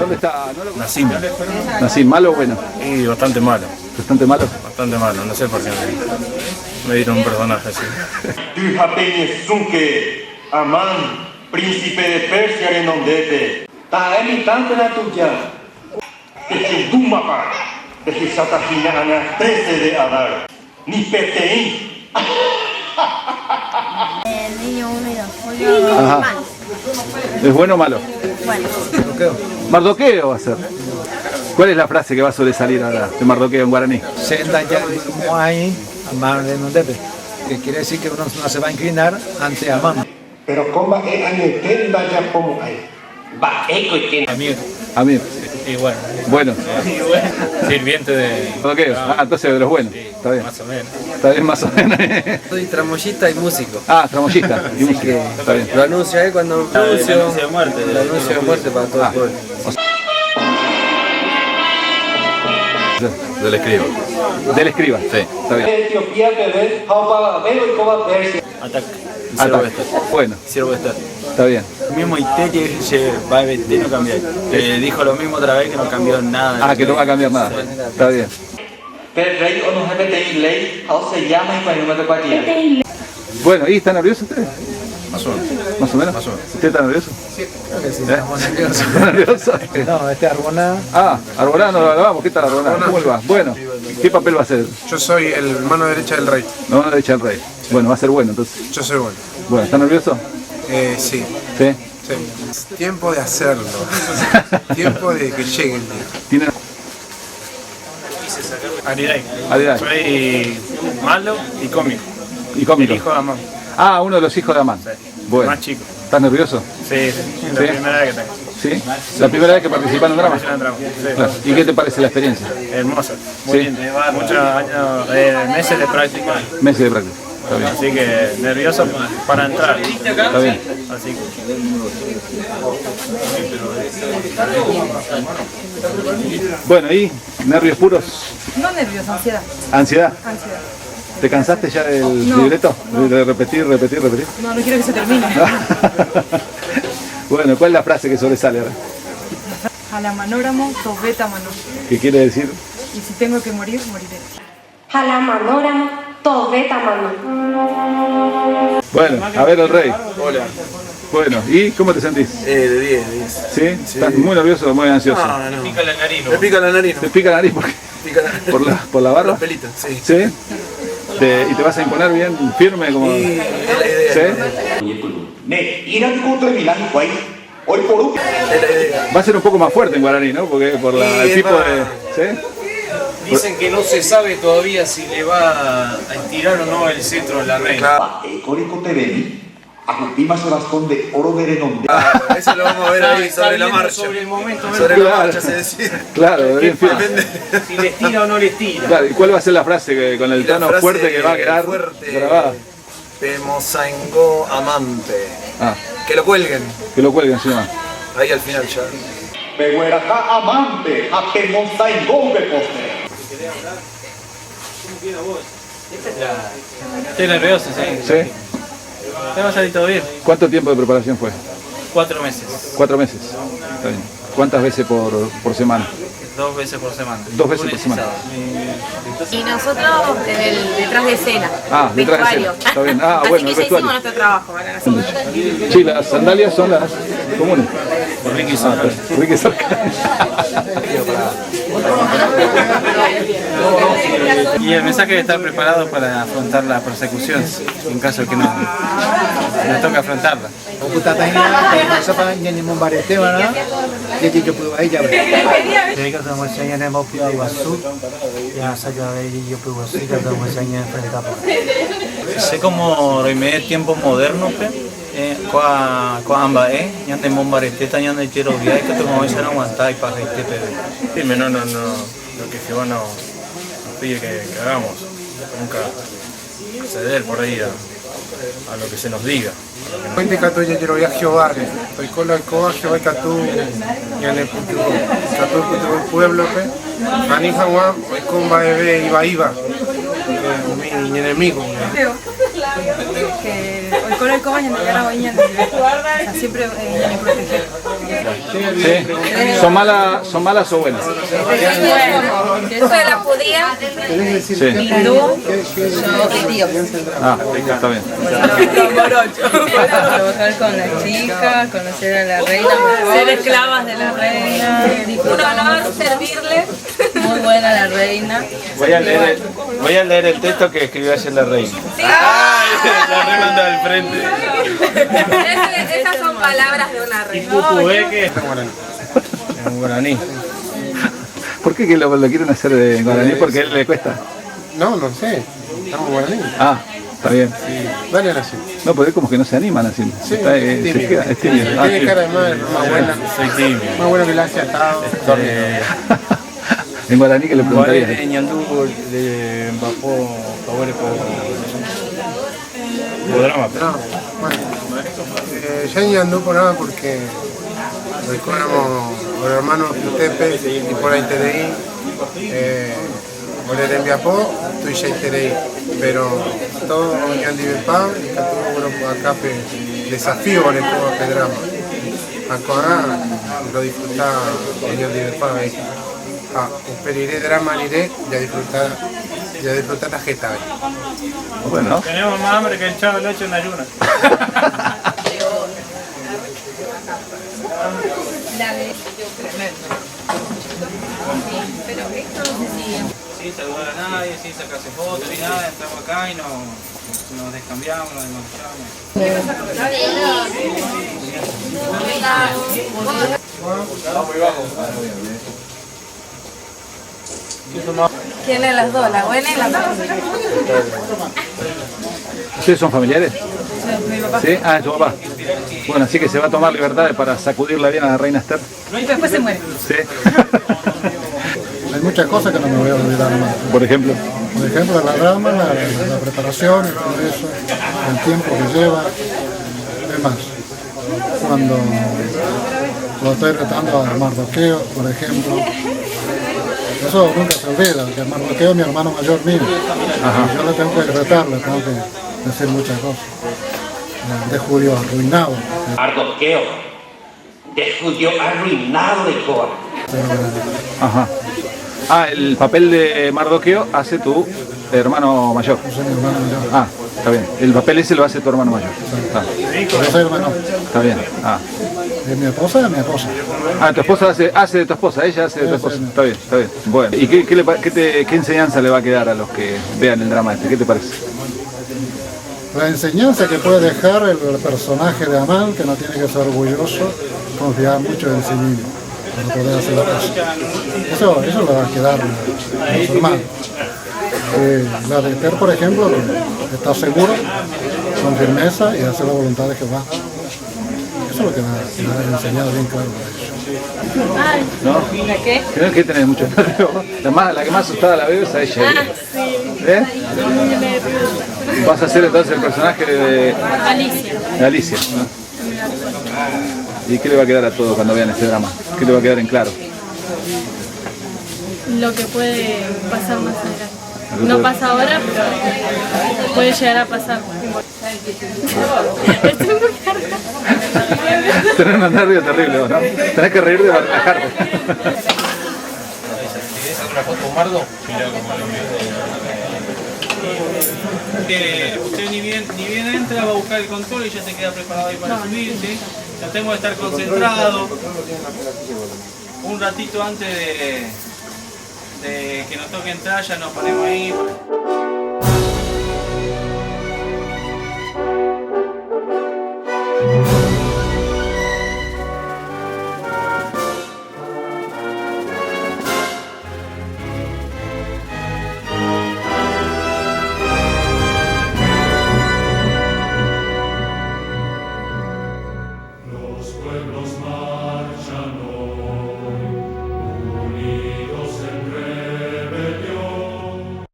¿Dónde está? ¿No lo Nacim. Nacim, ¿malo o bueno? Y bastante malo. ¿Bastante malo? Bastante malo, no sé por qué me dieron un personaje así. Tuja peñesúke, Amán, príncipe de Persia renondépe. Taha'e mitã térã tuja. Pehendúmapa, pehecháta hína ág̃a trece de Adar. Ni peteĩ. El niño 1 y 2. Ajá. ¿Es bueno o malo? Bueno. Mardoqueo va a ser. ¿Cuál es la frase que va a sobresalir ahora de Mardoqueo en guaraní? Que quiere decir que uno no se va a inclinar ante Amán. Péro ko mba'e añoite ndajapomo'ãi. Mba'éiko Amigo. Amigo. Y bueno. Bueno. Sirviente de. Mardoqueo. Ah, entonces de los buenos. Está bien. Más o menos. Está bien, más o menos. Soy tramoyista y músico. Ah, tramoyista y músico. Está bien. Lo anuncio ahí cuando El anuncio de muerte. El anuncio de muerte para todo el pueblo. Del escriba. Del escriba. Sí. Está bien. Etiopía peve ha opavave oikóva Persia. Ataque. Ataque. Bueno. Siervo de Esther. Está bien. El mismo Ité que se va a vestir no cambió. dijo lo mismo otra vez que no cambió nada. Ah, que no va a cambiar nada. Está bien. Pe rréi onohẽ peteĩ léi ha oselláma hikuái número kuatia. Bueno, ¿y está nervioso usted? Más o menos. ¿Más o menos? Más o menos. ¿Usted está nervioso? Sí, creo que sí, estamos nerviosos. ¿Está nervioso? No, este Arboná. Ah, Arboná no lo grabamos. ¿Qué tal Arboná? ¿Cómo le va? Bueno, ¿qué papel va a hacer? Yo soy el mano derecha del rey. La mano derecha del rey. Bueno, va a ser bueno entonces. Yo soy bueno. Bueno, ¿está nervioso? Sí. ¿Sí? Sí. Tiempo de hacerlo. Tiempo de que llegue el día. ¿Tiene Ariday. Ariday. Soy malo y cómico. Y cómico. El hijo de Amán. Ah, uno de los hijos de Amán. Bueno. Más chico. ¿Estás nervioso? Sí, sí. La ¿Sí? primera vez que tengo. ¿Sí? ¿La primera vez que participas en un drama? En un drama, sí. Claro. ¿Y qué te parece la experiencia? Hermosa. Muy Sí. lindo. Muchos años, meses de práctica. Meses de práctica. Está bien. Así que nervioso para entrar. Está bien. Así que. Bueno, ¿y nervios puros? No nervios, ansiedad. ¿Ansiedad? Ansiedad. ¿Te cansaste ya del No, libreto? no. De repetir, repetir, repetir. No, no quiero que se termine. Bueno, ¿cuál es la frase que sobresale ahora? Jalamanóramo, tobeta mano. ¿Qué quiere decir? Y si tengo que morir, moriré. Jalamanóramo, tobeta mano. Bueno, a ver el rey. Hola. Bueno, ¿y cómo te sentís? De 10, de 10. ¿Sí? ¿Estás muy nervioso o muy ansioso? No, no. Me pica la nariz. Me pica la nariz. ¿Te pica la nariz por, qué? Pica la nariz. por, la, por la barba? Los pelitos, sí. ¿Sí? ¿Y te vas a imponer bien firme? Como... Sí, es la idea. ¿Sí? Ne'írã niko otermina hikuái oiporu. Es la idea. Va a ser un poco más fuerte en guaraní, ¿no? Porque por la, el Y tipo va. de... ¿Sí? Dicen que no se sabe todavía si le va a estirar o no el cetro a la reina. Mba'éiko reikotevẽmi ahupíma che bastón de oro de renonde. Ah, eso lo vamos a ver ahí Está sobre la viendo marcha. Sobre el momento, a ver Sobre la Claro. marcha se decide. Claro, bien firme. si les tira o no les tira. Claro, ¿y cuál va a ser la frase que, con el Y la tono frase fuerte que va a quedar fuerte, grabada? Pemozaingó amante. Ah, Que lo cuelguen. que lo cuelguen encima. Ahí al final ya. Pegueraha amante ha pemosaingo upe poste. Estoy nervioso, sí. ¿Sí? Te va a salir todo bien. ¿Cuánto tiempo de preparación fue? 4 meses. 4 meses. Está bien. ¿Cuántas veces por semana? 2 veces por semana. 2 veces por Lunes y semana. sábado. Y nosotros en el detrás de escena. Ah, detrás de escena. Está bien. Ah, Así bueno, que el ya vestuario. hicimos nuestro trabajo. ahora nosotros. Sí, las sandalias son las comunes. Ricky Ah, Sarkar. Ricky Sarkar. Y el mensaje de estar preparado para afrontar la persecución, en caso de que nos toque afrontarla. Sé como remedio tiempo moderno, pe, kua amba, ñande mombarete, ñande jerovia, y que te como dicen aguantar y pa este pe. Dime, no, no, no, lo que Jehová nos pide que hagamos, nunca ceder por ahí a lo que se nos diga. Fuente katu jerovia Jehová, toikola oikóva Jehová ikatu ñane pytyvõ, ikatu oipytyvõ ipueblo-pe, ani hag̃ua oiko mba'eve ivaíva, umi iñenemigo. Creo que oikóra oikóva Ñandejára oĩ ñanendive. O sea, siempre ñane protege. ¿Sí? ¿Son malas, son malas o buenas? Bueno, yo soy la judía, Sí. hindú, yo etíope. Ah, está bien. Trabajar con las chicas, conocer a la reina, ser esclavas de la reina. Un honor servirle. Muy buena la reina. Voy a leer el, voy a leer el texto que escribió ayer la reina. Sí. La remanda al frente. Ese- esas son palabras de una reina. En guaraní. ¿Por qué que lo, lo quieren hacer en guaraní? Porque a él le cuesta. No, no sé. Estamos guaraní. Ah, está bien. Dale así. No, porque como que no se animan así. Sí, Está, eh, es se tímido. queda- es tímido. Ah, Tiene sí. cara de madre, más buena. Soy tímido. Más bueno que la hace atado. En guaraní que le preguntaría. En Ñandú de Mbapó, favores por por drama. No, bueno. Ya ñandú por nada porque recordamos los hermanos Tepe y por ahí TDI, por el Enviapó, tu y TDI, pero todo Ñandibepa y Catu, bueno, acá pe, desafío con el drama. Acá lo disfruta Ñandibepa ahí. Ah, periré drama niré, ya disfrutar, ya disfrutar la jeta. Bueno. Tenemos más hambre que el chavo del 8 en ayunas. Pero esto no sé si Sin saludar a nadie, sin sacarse fotos, ni nada, entramos acá y nos, nos descambiamos, nos desmanchamos. ¿Quién de las dos? ¿La buena y la mala? ¿Ustedes son familiares? Mi papá. Sí, ah, es tu papá. Bueno, así que se va a tomar libertades para sacudirla bien a la reina Esther. Después se muere. Sí. Hay muchas cosas que no me voy a olvidar más. Por ejemplo. Por ejemplo, la drama, la, la preparación y todo eso, el tiempo que lleva. Es más, cuando lo estoy retando a Mardoqueo, por ejemplo, eso nunca se olvida, que Mardoqueo es mi hermano mayor mío. Ajá. Y yo le tengo que retar, le tengo que decir muchas cosas. De judío arruinado. Mardoqueo, de judío arruinado de Coa. Ajá. Ah, el papel de Mardoqueo hace tu hermano mayor. Ah, está bien. El papel ese lo hace tu hermano mayor. Ah, Yo soy hermano. está bien. Ah. Y mi esposa es mi esposa. Ah, tu esposa hace, hace de tu esposa, ella hace de tu esposa. Está bien, está bien. Bueno, ¿y qué, qué le pa- qué te- qué enseñanza le va a quedar a los que vean el drama este? ¿Qué te parece? La enseñanza que puede dejar el personaje de Amán, que no tiene que ser orgulloso, confiar mucho en sí mismo para poder hacer la cosa. Eso, eso le va a quedar a los hermanos. La de Esther, por ejemplo, que está seguro, con firmeza y hace la voluntad de Jehová. Eso es lo que va a enseñado bien claro a ellos. ¿No? ¿La qué? Creo que tenés mucho nervio. La, más, la que más asustada la veo es a ella. Ah, sí. ¿Eh? Estoy muy nerviosa. Vas a ser entonces el personaje de, Alicia. de Alicia. ¿no? ¿Y qué le va a quedar a todo cuando vean este drama? ¿Qué le va a quedar en claro? Lo que puede pasar más adelante. Lo que No puede- pasa ahora, pero puede llegar a pasar. Estoy muy harta. Tenés unos nervios terribles, vos, ¿no? Tenés que reírte para relajarte. una foto, Mardo? Que usted ni bien, ni bien entra, va a buscar el control y ya se queda preparado ahí para subir, ¿sí? Tratemos de estar concentrado. Un ratito antes de, de que nos toque entrar, ya nos ponemos ahí. Los pueblos marchan hoy, unidos en rebelión.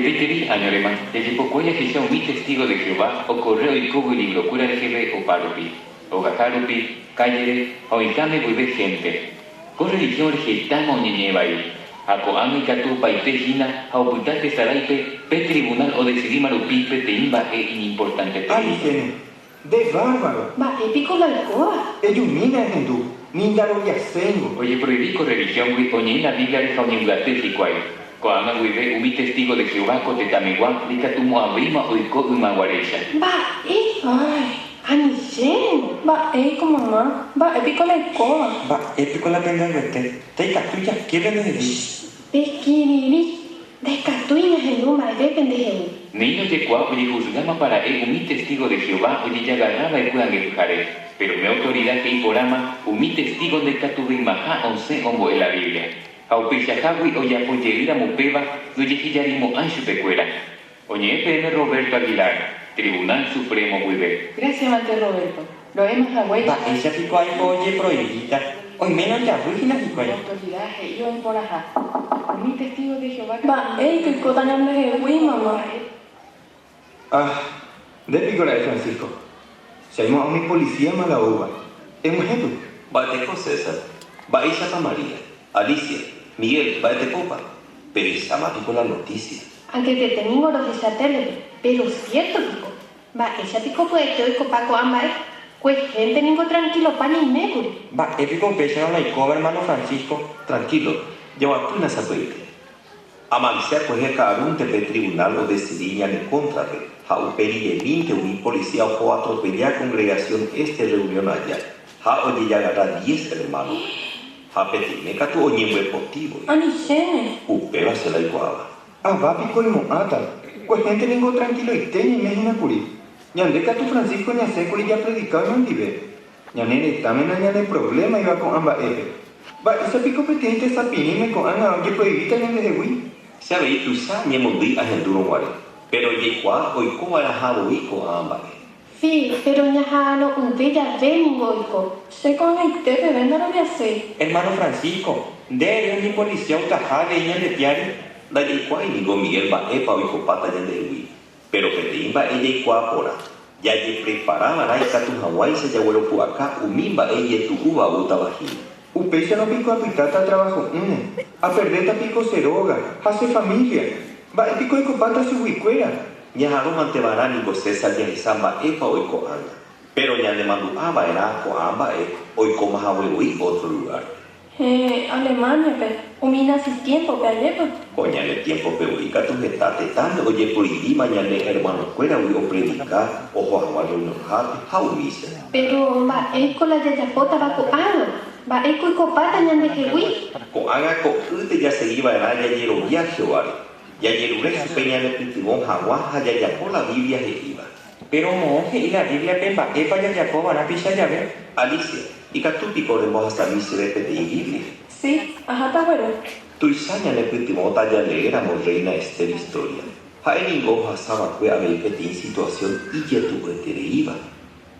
Hetaiterei áñorema jajepokuaa jahecha umi testígo de Jehová okorre oikóvo ilivrokuéra reheve opárupi, ogahárupi, kállere ha oĩháme guive hénte. Ko rrelihión rehetáma oñeñe'ẽ vai, ha ko'ág̃a ikatu opaite hína ha opyta tesaráipe pe trivunál odesidíma rupi peteĩ mba'e iñimportantetereíva. Alicene, nde bárbaro! Mba'e piko la oikóva? Ejumína ehendu, ni ndaroviaséingo. Ojeproivi ko rrelihióngui oñe'ẽ la Bíbliare ha oñembyaty hikuái. Ko'ág̃a guive umi testígo de Jehová ko tetãmegua ndaikatumo'ãvéima oiko ymaguaréicha. Mba'e? Ay, anichéngo. Mba'éiko mama? Mba'e piko la oikóva? Mba'e piko la pendeaguete? Ndaikatúi jake pendehegui. Pekirirĩ, ndaikatúi ñahendu mba'eve pendehegui. Néi ojekuaa ojehusgámapa ra'e umi testígo de Jehová ojejagarra va'ekue ange pyhare, péro umi autorida he'i porãma umi testígo ndaikatuveimaha osẽ ombo'e la Biblia. Ha upeichahágui ojapo jeýramo upéva ndojehejarimo'ãi chupekuéra. Oñe'ẽ peẽme Roberto Aguilar, Tribunal Supremo guive. Gracias mante Roberto. Ro'éma haguéicha. Mba'éicha piko aipo ojeproivíta? Oiméne ojavy hína hikuái. Autoridad he'i oĩ porãha. Umi testigo de Jehová katu Mba'éiko oikóta ñandehegui, mama? Ah, nde piko ra'e Francisco. Che aimo'ã umi policía-ma la oúva. Eg̃uahẽpy. Mba'eteko César. Mba'éichapa María. Alicia. Miguel, mba'etekópa. Pehecháma piko la noticia. Anketete ningo rohecha télepe, péro siérto piko. Mba'éicha piko pya'ete oikopa ko'ã mba'e? Kuehénte ningo trankilopa ñaimékuri. Mba'e piko upéicharõ la oikóva ermáno Francisco? Trankílo, jaguapýna sapy'aite. Amalisia kuehe ka'arúnte pe trivunál odesidi ñane kóntrape, ha upe riremínte umi polisía oho atropella kongregasión éste rreunión aja, ha ojejagarra diez ermánope. Ha peteĩme katu oñembyepoti voi. Anichéne! Upéva che la aikuaáva. Ava piko oimo'ãta, kuehénte ningo trankiloite ñaime hína kuri. Ñande katu Francisco ñasẽ kuri japredika oñondive. Ñane retãme nañaneprovlémaiva ko'ã mba'épe. Mba'éicha piko peteĩ tesapirĩme ko'ág̃a ojeproivíta ñandehegui? Che avei tuicha ñemondýi ahendúrõ guare, péro jaikuaa oiko va'erãha voi ko'ã mba'e. Sí, péro ñaha'arõ'ỹve jave ningo oiko. Che ko'ag̃aite peve ndaroviaséi. Ermáno Francisco, nde ere umi polisía outaha avei ñande piári? Ndajaikuaái ningo Miguel mba'épa oikopáta ñandehegui. Péro peteĩ mba'e jaikuaa porã, jajeprepara va'erã ikatu hag̃uáicha jagueropu'aka umi mba'e ijetu'úva oútava hína. Upéicharõ piko apytáta trabajo'ỹre, aperdéta piko che róga ha che família, mba'e piko oikopáta chuguikuéra? Ñaha'arõmante va'erã ningo César jahecha mba'épa oiko ág̃a. Péro ñanemandu'a va'erã ko'ã mba'e oikóma hague voi ótro lugárpe. Héẽ, Alemániape, umi nazi tiémpope, ajépa? Ko ñane tiémpope voi katu heta tetãme ojeproivíma ñane ermanokuéragui opredika, oho hag̃ua rreunionhápe ha umícha. Péro mba'éiko la jajapótava ko'ág̃a? Mba'éiko oikopáta ñandehegui? Ko'ág̃a ko'ýte jasegi va'erã jajerovia Jehováre, jajerure chupe ñanepytyvõ hag̃ua ha jajapo la Biblia he'íva. Péro moõ he'i la Bíbliape mba'épa jajapo va'erã péicha jave? Alicia, ikatu piko rembohasami chéve peteĩ Biblia? Si, aháta gueru. Tuicha ñanepytyvõta jaleéramo rréina Ester istória. Ha'e ningo ohasa va'ekue avei peteĩ situasión ijetu'uetereíva.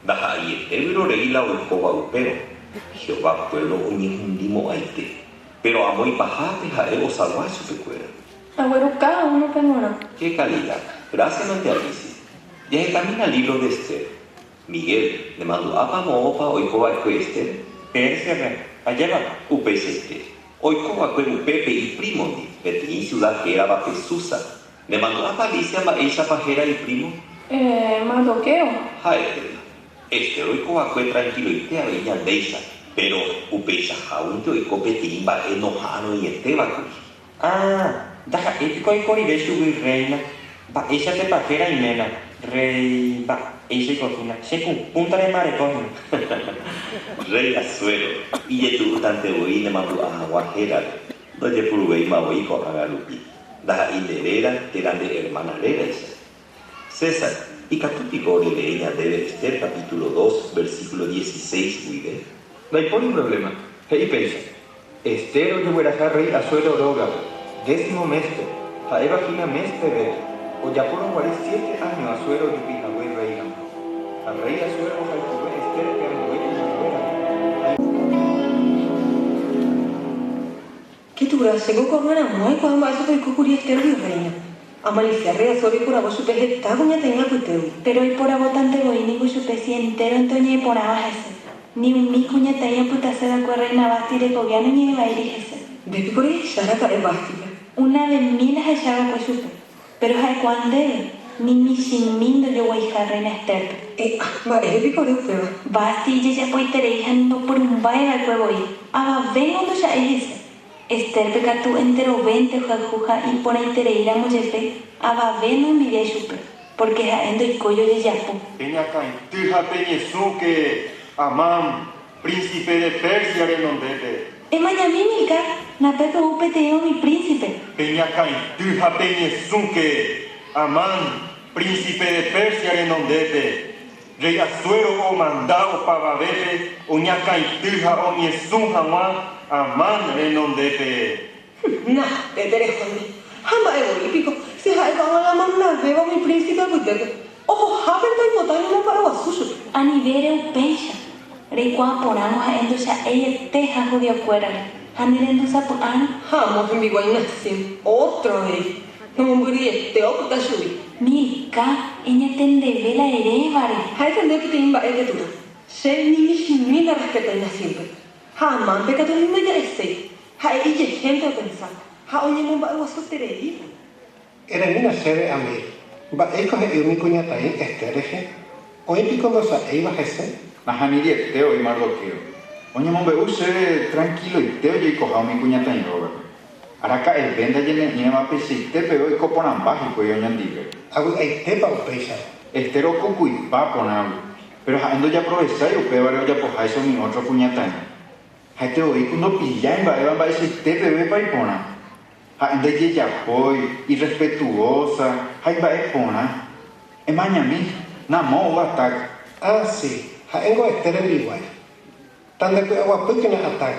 Ndaha'eiete vyrorei la oikóva upérõ, Jehová puévlo oñehundimo'ãite. Péro amo ipahápe ha'e osalva chupekuéra. Agueru káda únope g̃uarã. Qué calidad! Gracias mante Alicia. Jahekamína libro de Ester. Miguel, nemandu'ápa moõpa oiko va'ekue Ester? Pérsiape, ajépa? Upeichaite. Oiko va'ekue upépe iprímondi, peteĩ ciudad héravape Susa. Nemandu'ápa Alicia mba'éichapa héra iprímo? Eh, Mardoqueo. Ha'etéma. Ester oiko va'ekue trankiloite avei ñandéicha, péro upeichaháguinte oiko peteĩ mba'e noha'arõietéva kuri. Ah, ndaha'éi piko oiko rire chugui rréina, mba'éichatepa héra iména, rréi mba'éicha oiko hína, che kũ púnta remareko hína. Rréi Asuero, ijetu'útante voi nemandu'a hag̃ua hérare, ndojepuruvéima voi ko'ág̃a rupi, ndaha'éi nde réra térã nde ermána réraicha. César, ikatu piko orelee ñandéve Ester capítulo dos, versículo dieciséis guive? Ndaipóri problema, he'i péicha. Ester ojegueraha rréi Asuero rógape, décimo méspe, ha'éva hína mes Tebet, ojapórõ guare siete áño Asuero ojupi hague rréi ramo. Ha rréi Asuero ohayhuve Estérpe ambue kuñanguéragui, ha. Keturá, chéngo ko'ág̃a ramo aikuaa mba'éichapa oiko kuri Estérgui rréina. Amalisia rey Asuero oiporavo chupe heta kuñataĩ apytégui. Péro oiporavótante voi ningo chupe si entéronte oñe'ẽ porãva hese. Ni umi kuñataĩ opytase va'ekue rréina Vasti rekovia noñe'ẽ vaíri hese. Nde piko rehecha raka'e Vástipe? Una vemíla ahecha va'ekue chupe. Péro ha'ekuaa ndéve, ni michĩmi ndojoguaiha rréina Estérpe. E'a, mba'ére piko ore upéva? Vasti ijejapoiterei ha nopyrũmbái va'ekue voi, avavéngo ndocha'éi hese. Estérpe katu enterovénte ohayhu ha iporãiterei ramo jepe, avave noenvidiái chupe, pórke ha'e ndoikói ojejapo. Peñakãity ha peñesũke Amán, príncipe de Persia renondépe. Emañami, Milca, napépe ou peteĩ umi príncipe. Peñakãity ha peñesũke Amán, príncipe de Persia renondépe. Rey Asuero omanda opavavépe oñakãity ha oñesũ hag̃ua Amán renondépe. Na, pépe rehónte. Ha mba'e voi piko, si ha'e ko'ág̃a la mandavéva umi príncipe apytépe, ohohápente oipota oñemomba'eguasu chupe. Anivére upéicha, reikuaa porãvo ha'e ndocha'éiete ha judiokuérare, ha nerendu sapy'árõ. Ha amo hembiguái Nasim, ótro avei, nomombyryiete opyta chugui. Milca, eñatendeve la erévare. Ha'éta ndéve peteĩ mba'e keturã. Che ni michĩmi ndarrespetái Nasimpe. Ha Amánpe katu ni ndaja'eséi. Ha'e ijehénte opensa ha oñemomba'eguasueterei voi. Eremína chéve, Amir, mba'éiko he'i umi kuñataĩ Ester rehe? Oĩ piko ndosa'éiva hese? Nahaniriete oĩ Mardoqueo. Oñemombe'u chéve trankiloite ojeikoha umi kuñataĩ rógape. Araka'eve ndajene'ĩrama peichaite peve oiko porãmba hikuái oñondive. Avy'aitépa upéicharõ. Ester okukuipa porãgui, péro ha'e ndojaprovechái upévare ojapoháicha umi ótro kuñataĩ. Ha'ete voi ku ndopillái mba'éva mba'eichaite pevépa iporã. Ha'e ndaijejapói, irrespetuósa ha imba'e porã. Emañami, namo ou Atac. Ah, si, ha'éngo Ester rembiguái. Tandepy'aguapýkena Atac.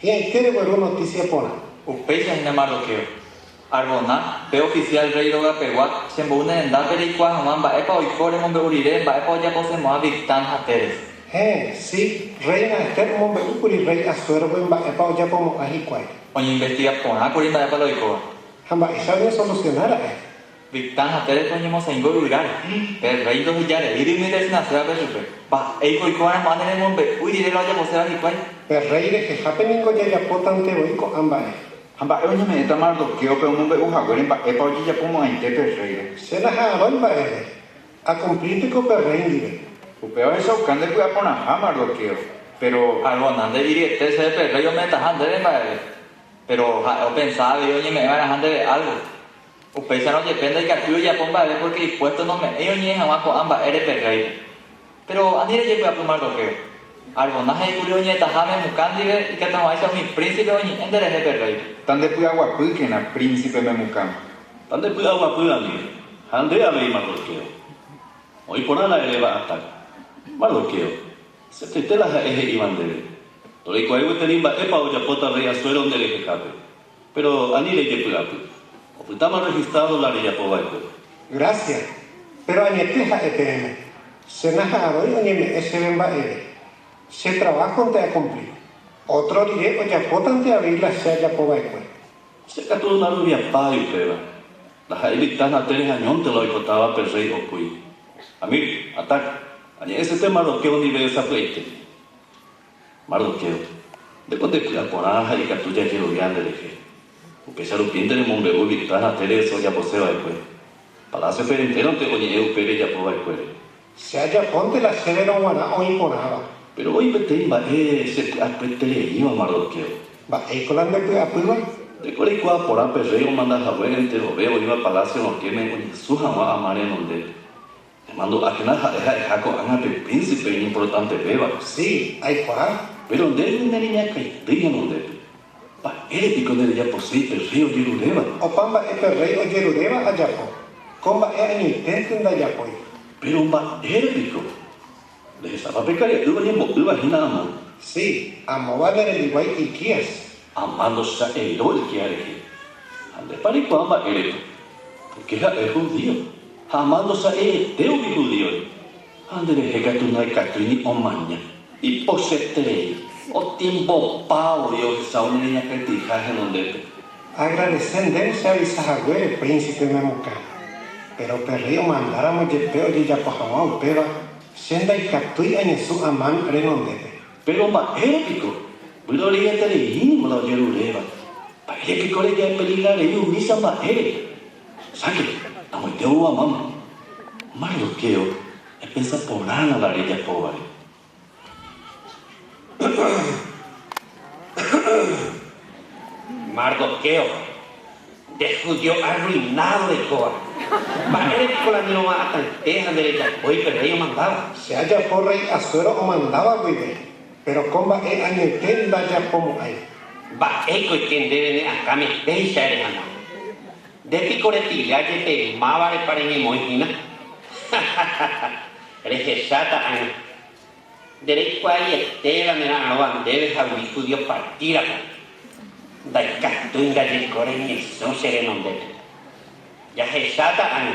Hi'ãite regueru notísia porã. Upéicha hína Mardoqueo. Arboná, pe ofisiál rréi rogapegua, chembou ne rendápe reikuaa hag̃ua mba'épa oiko remombe'u rire mba'épa ojaposemo'ã Bigtán ha Teres. Héẽ, si, rréina Ester omombe'úkuri rréi Asuérope mba'épa ojapomo'ã hikuái. Oñeinvestiga porã kuri mba'épa la oikóva. Ha mba'éicha oñesolusiona ra'e? Bigtán ha Térespe oñemosaingo yvyráre. Pe rréi ndohejareíri umi resignasévape chupe. Mba'éiko oiko va'erãmo'ã ne remombe'úi rire la ojaposéva hikuái? Pe rréi rehehápe ningo jajapótante voi ko'ã mba'e. Ha mba'e oñeme'ẽta Mardoquéope omombe'u haguére mba'épa ojejapomo'ãite pe rréire. Che naha'arõi mba'eve, akumplínteko pe rréi ndive. Upéva ohechauka nde py'aporãha Mardoqueo, péro. Arbona, nde'iriete chéve pe rréi ome'ẽtaha ndéve mba'eve. Péro ha'e opensa avei oñeme'ẽ va'erãha ndéve álgo. Upéicharõ jepe ndaikatúi ojapo mba'eve pórke ipuésto nome'ẽi oñe'ẽ hag̃ua ko'ã mba'ére pe rréipe. Péro ani rejepy'apy Mardoqueo. Arbona he'íkuri oñe'ẽtaha Memucán ndive ikatu hag̃uáicha umi prínsipe oñe'ẽ nderehe pe rréipe. Tandepy'aguapýkena, prínsipe Memucán. Tandepy'aguapy amigo, ha nde avei Mardoqueo. Oĩ porã la eréva Atac. Mardoqueo, Setoite la ha'e he'íva ndéve. Ndoreikuaái gueteri mba'épa ojapóta rréi Asuero nde rehehápe. Péro ani rejepy'apy. Opytáma rrehistrado la rejapo va'ekue. Grásia, péro añete ha'e peẽme, che naha'arõi oñeme'ẽ chéve mba'eve. Che traváhonte akumpli. Ótro rire ojapótante avei la che ajapo va'ekue. Che katu ndaroviapái upéva. Ndaha'éi mitã ha Teres añónte la oipotáva pe rréi okúi. Amir, Atac, añe'ẽsete Mardoqueo ndive sapy'aite. Mardoqueo, ndéko ndepy'a porã ha ikatu jajerovia nderehe. Upéicha rupínte remombe'u Bigtán ha Teres ojapose va'ekue. Palásiope entéronte oñe'ẽ upe rejapo va'ekuére. Che ajapónte la chéverõ g̃uarã oĩ porãva. Péro oĩ peteĩ mba'e che py'apyetereíva, Mardoqueo. Mba'éiko la ndepy'apýva? Ndéko reikuaa porã pe rréi omanda hague enterove oĩva palásio rokẽme oñesũ hag̃ua ama renondépe. Nemandu'ákena ha'e ha'eha ko'ág̃a pe prínsipe iñimportantevéva. Si, aikuaa. Péro nde ni nereñakãitýi henondépe. Mba'ére piko nderejaposéi pe rréi ojeruréva? Opa mba'e pe rréi ojeruréva ajapo, ko mba'e añoiténte ndajapói. Péro mba'ére piko? Rehechápa pe karia'y oñembo'ýva hína amo? Si, amóva ne rembiguái Hilquías. Amán ndocha'eirõ Hilquías rehe. Ha ndépa reikuaa mba'érepa? Pórke ha'e judío, ha Amán ndocha'eiete umi judíore. Ha nderehe katu ndaikatúi ni omaña. Ipochyeterei, otimbopávo voi ohechávo nereñakãityiha henondépe. Aagradese ndéve che avisa haguére, príncipe Memucán. Péro pe rréi omandáramo jepe ojejapo hag̃ua upéva, che ndaikatúi añesũ Amán renondépe. Péro mba'ére piko? Vyroreieterei ningo la ojeruréva. Mba'ére piko rejapeligra rei umícha mba'ére? Cháke, amoite ou Amán. Mardoqueo, epensa porãna la rejapóvare. Mardoqueo, nde judío arruinado reikóva, mba'ére piko la ne rova'atãite ha nderejapói pe rréi omandáva? Che ajapo rréi Asuero omandáva guive, péro ko mba'e añoite ndajapomo'ãi. Mba'éiko oike ndéve ne akãme péicha ere hag̃ua? Nde piko repilla jepe mávarepa reñemoĩ hína? Rehecháta ág̃a. Nde reikuaaietéva nera'arõva ndéve ha umi judío partírape, ndaikatúi ndajeko reñesũ che renondépe. Jahecháta ág̃a.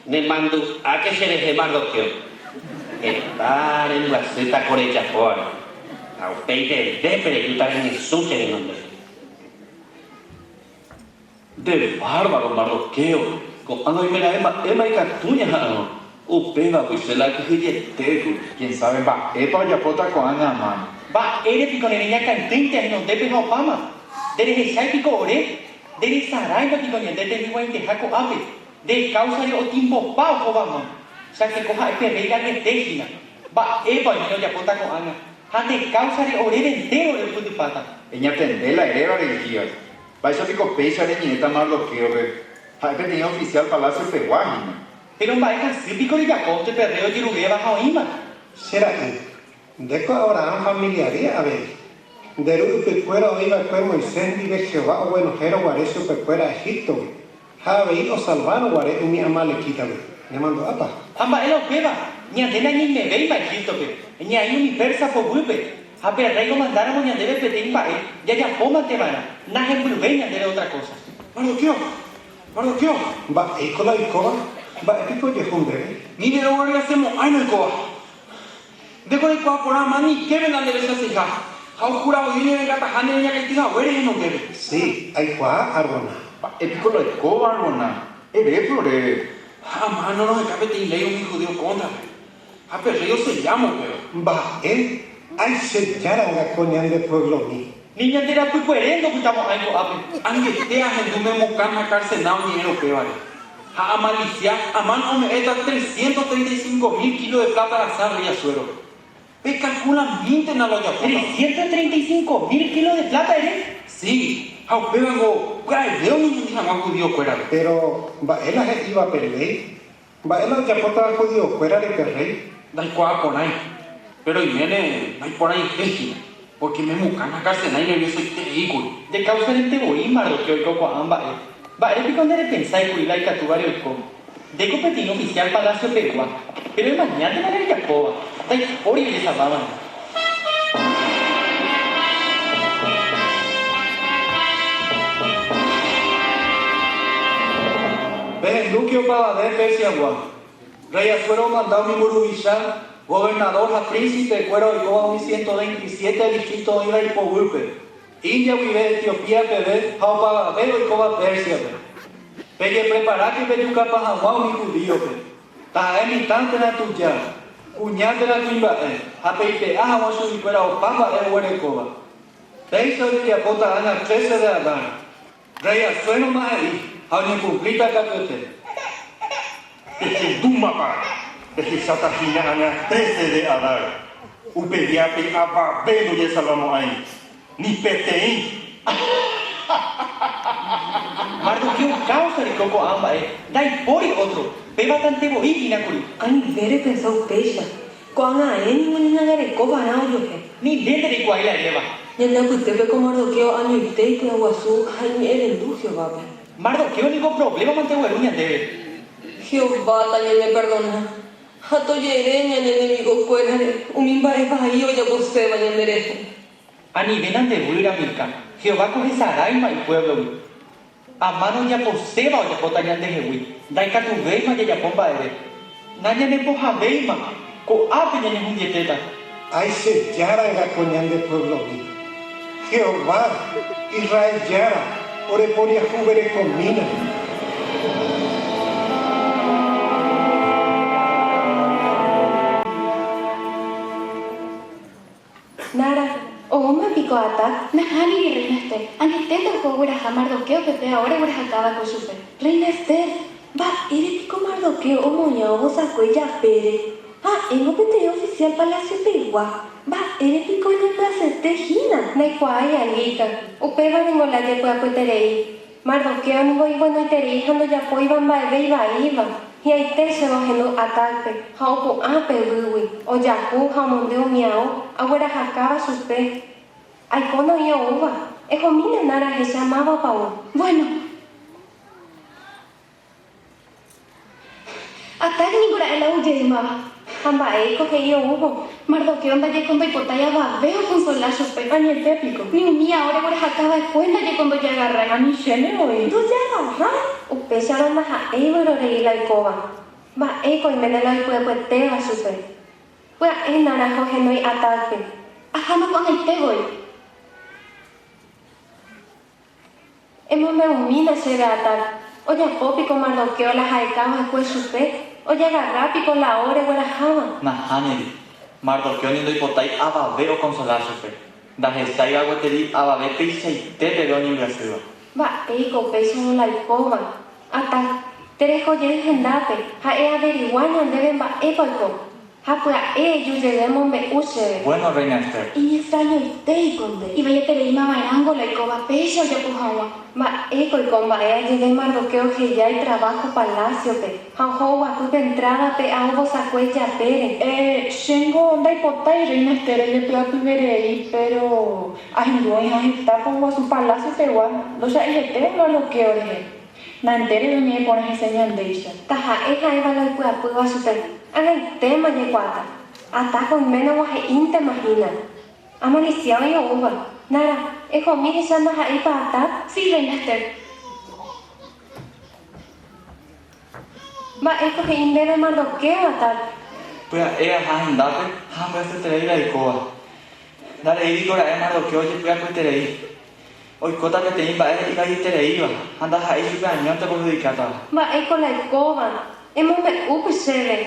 Nemandu'áke che rehe Mardoqueo. Heta rembyasýta ko rejapóvare, ha upéi vevépe rejúta reñesũ che renondépe. Nde bárbaro Mardoqueo, ko'ág̃a oimeraẽ mba'éma ikatu ñaha'arõ, upévagui che la akyhyjetékuri. Quién sabe mba'épa ojapóta ko'ág̃a Amán. Mba'ére piko ne reñakãitýinte henondépe ha opáma? Nderehechái piko ore? Nderesaráiva piko ñande tembiguainteha ko'ápe? Nde káusare otimbopa ohóva Amán. Chakeko ha'e pe rréi ra'yete hína. Mba'épa oiméne ojapóta ko'ág̃a? Ha nde káusare oréve entéro orehupytypáta. Eñatende la erévare, Hilquías. Mba'éicha piko péicha reñe'ẽta Mardoquéope? Ha'e peteĩ ofisiál palásio pegua hína. Péro mba'e hasy piko rejapónte pe rréi ojeruréva ha oĩma? Che ra'y, ndéko Abrahán familiare avei. Nde ru ypykuéra oĩ va'ekue Moisés ndive Jehová oguenohérõ guare chupekuéra Egíptogui, ha avei osalvárõ guare umi amalekítagui. Nemandu'ápa? Ha mba'e la upéva? Ñande nañaimevéima Egíptope, ñaĩ umi persa poguýpe, ha pe rréi omandáramo ñandéve peteĩ mba'e jajapómante va'erã, nahembyvéi ñandéve ótra kósa. Mardoqueo! Mardoqueo! Mba'éiko la oikóva? Mba'e piko ojehu ndéve? Ni nerogueroviasemo'ãi la oikóva. Ndéko reikuaa porã amániképe nanderechaseiha, ha ojura voi oñevengataha ne reñakãity haguére henondépe. Sí, aikuaa, Arbona. Mba'e piko la oikóva, Arbona? Erépe oréve. Ha Amán oroheka peteĩ léi umi judío kóntrape, ha pe rréi oselláma upéva. Mba'e? Aichejáranga ko ñande pueblomi. Ni ñande rapykuere ndopytamo'ãi ko'ápe. Angete ahendu Memucán ha Carsená oñe'ẽrõ upévare. Ha amalisia, Amán ome'ẽta trescientos treinta y cinco mil kílo de pláta rasa rréi Asuérope. Pekalkulamíntena la ojapótava. Trescientos treinta y cinco mil kílo de pláta ere? Sí, ha upévango pya'eve oñehundi hag̃ua judiokuérape. Péro, mba'e la he'íva pe léi? Mba'e la ojapótava judiokuérare pe rréi? Ndaikuaa porãi, péro oiméne naiporãiete hína, pórke Memucán ha Carsená inerviosoiterei kuri. Nde káusarente voi Mardoqueo oiko ko'ã mba'e. Mba'ére piko nderepensái kuri la ikatúvare oiko? Ndéko peteĩ ofisiál palásio pegua, péro emañántema la rejapóva, ndaipóri ojesalváva'erã. Pehendúke opavave Persiagua. Rey Asuero omanda umi mburuvicha, governador ha príncipe kuéra oikóva umi 127 distrito oĩva ipoguýpe, India guive Etiopía peve ha opavave oikóva Pérsiape. Pejepreparáke pejukapa hag̃ua umi judíope, taha'e mitã térã tuja, kuña térã kuimba'e, ha peipe'a hag̃ua chuguikuéra opa mba'e oguerekóva. Péicha ojejapóta ág̃a trece de Adar. Rey Asuéroma he'i, ha oñekumplíta katuete. Pehendúmapa pehecháta hína ág̃a trece de Adar, upe díape avave ndojesalvamo'ãi, ni peteĩ. Mardoqueo káusa reko ko'ã mba'e, ndaipóri ótro, péva tante voi hína kuri. Anive repensa upéicha, Ko'ág̃a ae ningo ñañangareko va'erã ojuehe. Ni nde ndereikuaái la eréva. Ñande apytépe ko Mardoqueo añoite ipy'aguasu ha iñe'ẽrendu Jehovápe. Mardoqueo ningo provléma mante ogueru ñandéve. Jehová tañaneperdona ha tojere ñane enemigokuérare umi mba'e vai ojaposéva ñanderehe. Anivéna nde guyra mitã. Jehová ko hesaráima ipuévlogui. Amán ojaposéva ojapóta ñandehegui, ndaikatuvéima jajapo mba'eve. Nañanepohãvéima, ko'ápe ñañehundietéta. Aichejáranga ko ñande pueblomi. Jehová, Israel Jára, oreporiahuverekomína. Nara, oúma piko Atac? Nahániri, Reina Ester. Añeténte oho ogueraha Mardoquéope pe ao reguerahakáva ko chupe. Reina Ester, mba'ére piko Mardoqueo omoña ovosakue ijapére? Ha'éngo peteĩ oficial palacio-pegua, mba'ére piko oñembyasyete hína? Ndaikuaái Alíka, upéva ningo la jepy'apyeterei. Mardoqueo ningo iguenoiterei ha ndojapóiva mba'eve ivaíva. Hi'ãite chéve ohendu Atácpe ha opu'ã pe yvýgui, ojahu ha omonde umi ao aguerahakáva chupe. Aipóna oĩ oúva, ehomína Nara ahecha mávapa ou. Bueno. Atac ningo ra'e la ojeýmava. Ha mba'éiko he'i oúvo? Mardoqueo ndajeko ndoipotái avave okonsola chupe. Añete piko. Ni umi ao reguerahaka va'ekue ndajeko ndojagarrái. Ani chéne voi. Ndojagarrái! Upéicharõ ndaha'éi vyrorei la oikóva. Mba'éiko oiméne la oipy'apyetéva chupe. Pya'e Narajo ohenói Atácpe. Aháma ko'ag̃aite voi. Emombe'umína chéve Atac, ojapo piko Mardoqueo la ha'eka va'ekue chupe, ojagarra piko la ao regueraháva? Nahániri, Mardoqueo ni ndoipotái avave okonsola chupe, ndahecháiva gueteri avave peichaite peve oñembyasýva. Mba'éiko upéicharõ la oikóva? Atac, tereho jey hendápe ha eaverigua ñandéve mba'épa oiko. Ha pya'e eju jey emombe'u chéve. Bueno, Reina Ester. Iñextrañoitéiko nde. Ivaietereíma va'erãngo la oikóva péicha ojapo hag̃ua. Mba'éiko oiko mba'e ajeve Mardoqueo oheja itraváho palásiope ha oho oguapy pe entrádape ao vosakue ijapére. Eh, chéngo ndaipotái Reina Ester rejepy'apyverei, péro ahendu oĩha heta poguasu palácio pegua ndocha'eiete Mardoqueo rehe. Naentérei oñe'ẽ porã hese ñandéicha. Taha'e ha'éva la oipy'apýva chupe, ag̃aitéma jaikuaáta. Atáko oiméne og̃uahẽ'íntema hína. Amalisia oĩ oúva. Nara, ehomi hecha ndaha'éipa ata? Sí, Reina Ester. Mba'éiko he'i ndéve Mardoqueo, Atat? Pya'e aha hendápe ha ambyasyeterei la oikóva. Ndareíri ko ra'e Mardoqueo ojepy'apyeterei. Oikóta peteĩ mba'e ivaietereíva ha ndaha'éi chupe añónte operhudikátava. Mba'éiko la oikóva? Emombe'úpy chéve.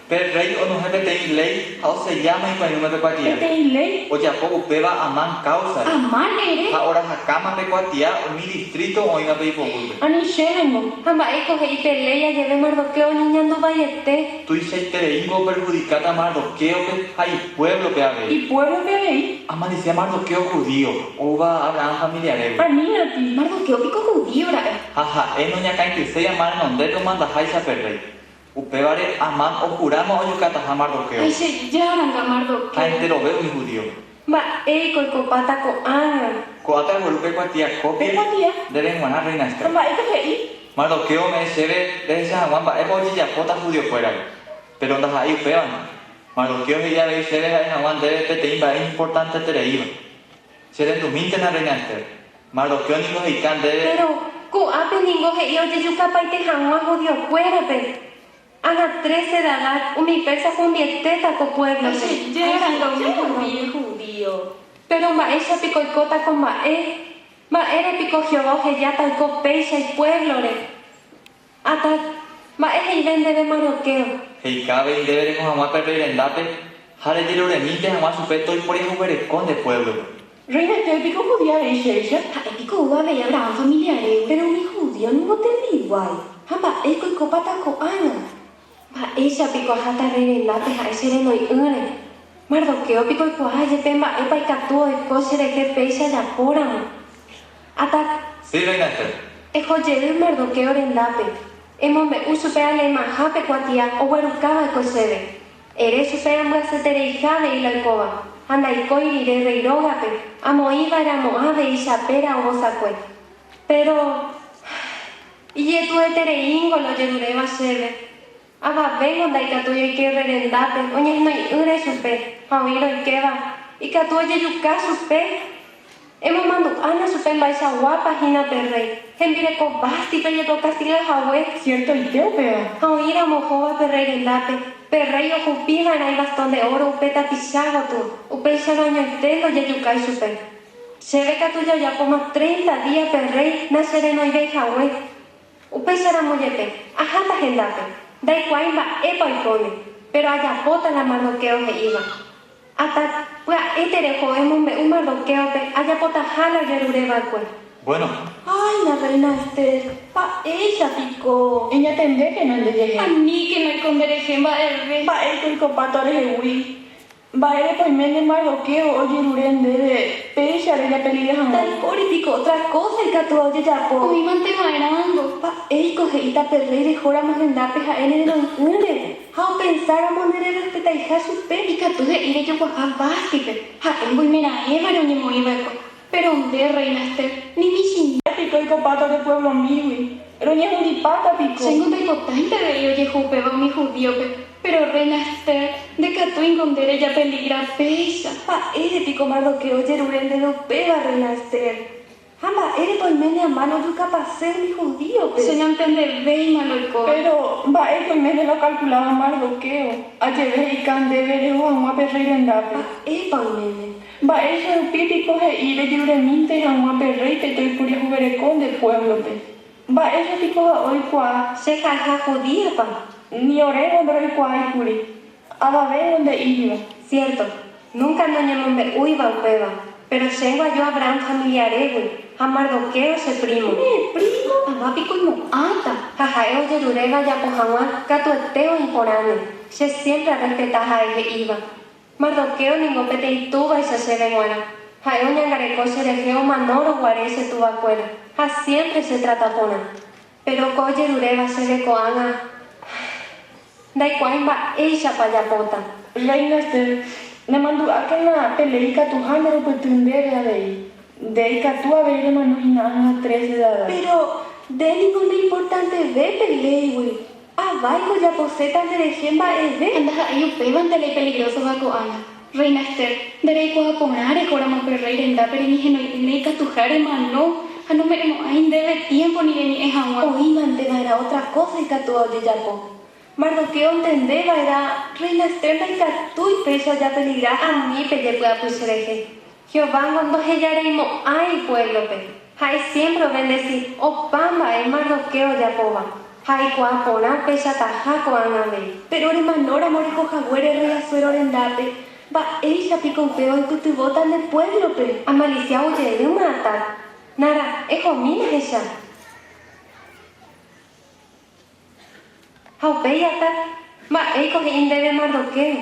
Pe rréi onohẽ peteĩ léi ha oselláma ikuãirũme pe kuatia. Peteĩ léi? Ojapo upéva Amán káusare. Amán ere? Ha orahakáma pe kuatia umi distríto oĩva pe ipoguýpe. Ani chévengo. Ha mba'éiko he'i pe léi ajeve Mardoqueo oñeñandu vaiete? Tuichaitereíngo operhudikáta Mardoquéope ha ipuévlope avei. Ipuévlope avei? Amalisia Mardoqueo judío, oúva Abraham familiarégui. Anínati! Mardoqueo piko judío ra'e? Ha ha'e noñakãityséi Amán renondépe omandaháicha pe rréi. Upévare Amán ohuráma ojukataha Mardoquéope. Aichejáranga Mardoqueo! Ha enterove umi judíope. Mba'éiko oikopáta ko'ág̃a? Ko'ápe agueru pe kuatia kópia Pe kuatia? ndéve g̃uarã, Reina Ester. Ha mba'éiko he'i? Mardoqueo ome'ẽ chéve rehecha hag̃ua mba'épa ojejapóta judiokuérare. Péro ndaha'éi upévante. Mardoqueo he'i avei chéve ha'e hag̃ua ndéve peteĩ mba'e iñimportantetereíva. Che rendumíntena, Reina Ester. Mardoqueo ningo he'ika ndéve. Péro, ko'ápe ningo he'i ojejukapaite hag̃ua judiokuérape. Ág̃a trece de Adar, umi persa hundietéta ko puévlope. Aichejáranga umi judío. Péro mba'éicha piko oikóta ko mba'e? Mba'ére piko Jehová ohejáta oiko péicha ipuévlore? Atac, mba'e he'ive ndéve Mardoqueo? He'ika avei ndéve reho hag̃ua pe rréi rendápe ha rejeruremínte hag̃ua chupe toiporiahuvereko nde puévlope. Reina Ester piko judía avei chéicha? Ha'e piko ou avei Abraham familiarégui? Péro umi judío ningo tembiguái, ha mba'éiko oikopáta ko'ág̃a? Mba'éicha piko aháta rréi rendápe ha'e che renoi'ỹre? Mardoqueo piko oikuaa jepe mba'épa ikatu oiko cherehe péicha ajapóramo? Atac. Sí, Reina Ester. Eho jey Mardoqueo rendápe, emombe'u chupe aleemaha pe kuatia ogueruka va'ekue chéve. Ere chupe ambyasyetereiha avei la oikóva, ha ndaikói rire rréi rógape, amoĩ va'erãmo'ã avei chapéra ovosakue. Péro, ijetu'uetereíngo la ojeruréva chéve. Avavéngo ndaikatúi oike rréi rendápe oñehenoi'ỹre chupe, ha oĩrõ oikéva, ikatu ojejuka chupe. Emomandu'ána chupe mba'eichaguápa hína pe rréi, hembireko Vástipe jepe okastiga hague. Siertoite upéva. Ha oĩramo ohóva pe rréi rendápe, pe rréi ohupi va'erã ivastón de óro upe tapicha gotyo, upéicharõ añoite ndojejukái chupe. Chéve katu jajapóma treinta día pe rréi nacherenoivéi hague. Upéicharamo jepe, aháta hendápe, ndaikuaái mba'épa oikóne, péro ajapóta la Mardoqueo he'íva. Atac, pya'e tereho emombe'u Mardoquéope ajapotaha la ojerure va'ekue. Bueno. Ay, la reina Ester, mba'éicha piko. Eñatendékena ndejehe. Aníkena oiko nderehe mba'eve. Mba'éiko oikopáta rehegui. Mba'érepa oiméne Mardoqueo ojerure ndéve péicha rejapeligra hag̃ua? Ndaipóri piko ótra kósa ikatúva ojejapo. Oĩmante va'erãngo. Mba'éiko he'íta pe rréi rehóramo hendápe ha'e nereroi'ỹre ha opensáramo ndererrespetaiha chupe? Ikatu he'i rejoguaha Vástipe, ha'e mboimeraẽvare oñemoĩ va'ekue. Péro nde, rréina Ester, ni michĩmi. Mba'e piko oikopáta ore puevlomígui? Roñehundipáta piko? Chéngo ndaipotáinte avei ojehu upéva umi judíope, péro rréina Ester, ndekatúingo nde rejapeligra péicha. Mba'ére piko Mardoqueo ojerure ndéve upéva, rréina Ester? Ha mba'érepa oiméne Amán ojukapase umi judíope? Che nantendevéima la oikóva. Péro, mba'éiko oiméne la okalkuláva Mardoqueo, ajeve he'ika ndéve reho hag̃ua pe rréi rendápe? Mba'épa oiméne? Mba'éicha rupi piko he'i rejeruremínte hag̃ua pe rréipe toiporiahuvereko nde puévlope? Mba'éicha piko ha'e oikuaa? Che ha'eha judíapa? Ni oréngo ndoroikuaái kuri. Avavéngo nde'íriva. Siérto, núnka noñemombe'úiva upéva, péro chéngo aju Abrahán familiarégui, ha Mardoqueo che prímo. Ne prímo? Ava piko imo'ãta? Ha ha'e ojeruréva ajapo hag̃ua katuete oĩ porãne, che siémpre arrespeta ha'e he'íva. Mardoqueo ningo peteĩ túvaicha chéve g̃uarã, ha'e oñangareko cherehe omanórõ guare che tuvakuéra, ha siémpre chetrata porã. Péro ko ojeruréva chéve ko'ág̃a, ndaikuaái mba'éichapa ajapóta. Reina Ester, nemandu'ákena pe léi ikatuha nderupyty ndéve avei. Nde ikatu avei remano hína ág̃a tres de Adar. Péro nde ningo neimportanteve pe léigui. Aváiko ojaposéta nderehe mba'eve. Ha ndaha'éi upévante la ipeligrósova ko'ág̃a. Reina Ester, nde reikuaa porã rehóramo pe rréi rendápe reñehenoi'ỹre ikatuha remano ha nome'ẽmo'ãi ndéve tiémpo ni reñe'ẽ hag̃ua. Oĩmante va'erã ótra kósa ikatúva ojejapo. Mardoqueo ontende va'erã Reina Ester ndaikatúi péicha ojapeligra. Ani pejepy'apy cherehe. Jehovángo ndohejareimo'ãi ipuévlope. Ha'e siémpre ovendesi opa mba'e Mardoqueo ojapóva, ha aikuaa porã upeichataha ko'ág̃a avei. Péro remanóramo reho haguére rréi Asuero rendápe, mba'éicha piko upéva oipytyvõta nde puévlope? Amalisia ojeýma Atac. Nara, ehomína hecha. Ha upéi Atac, mba'éiko he'i ndéve Mardoqueo?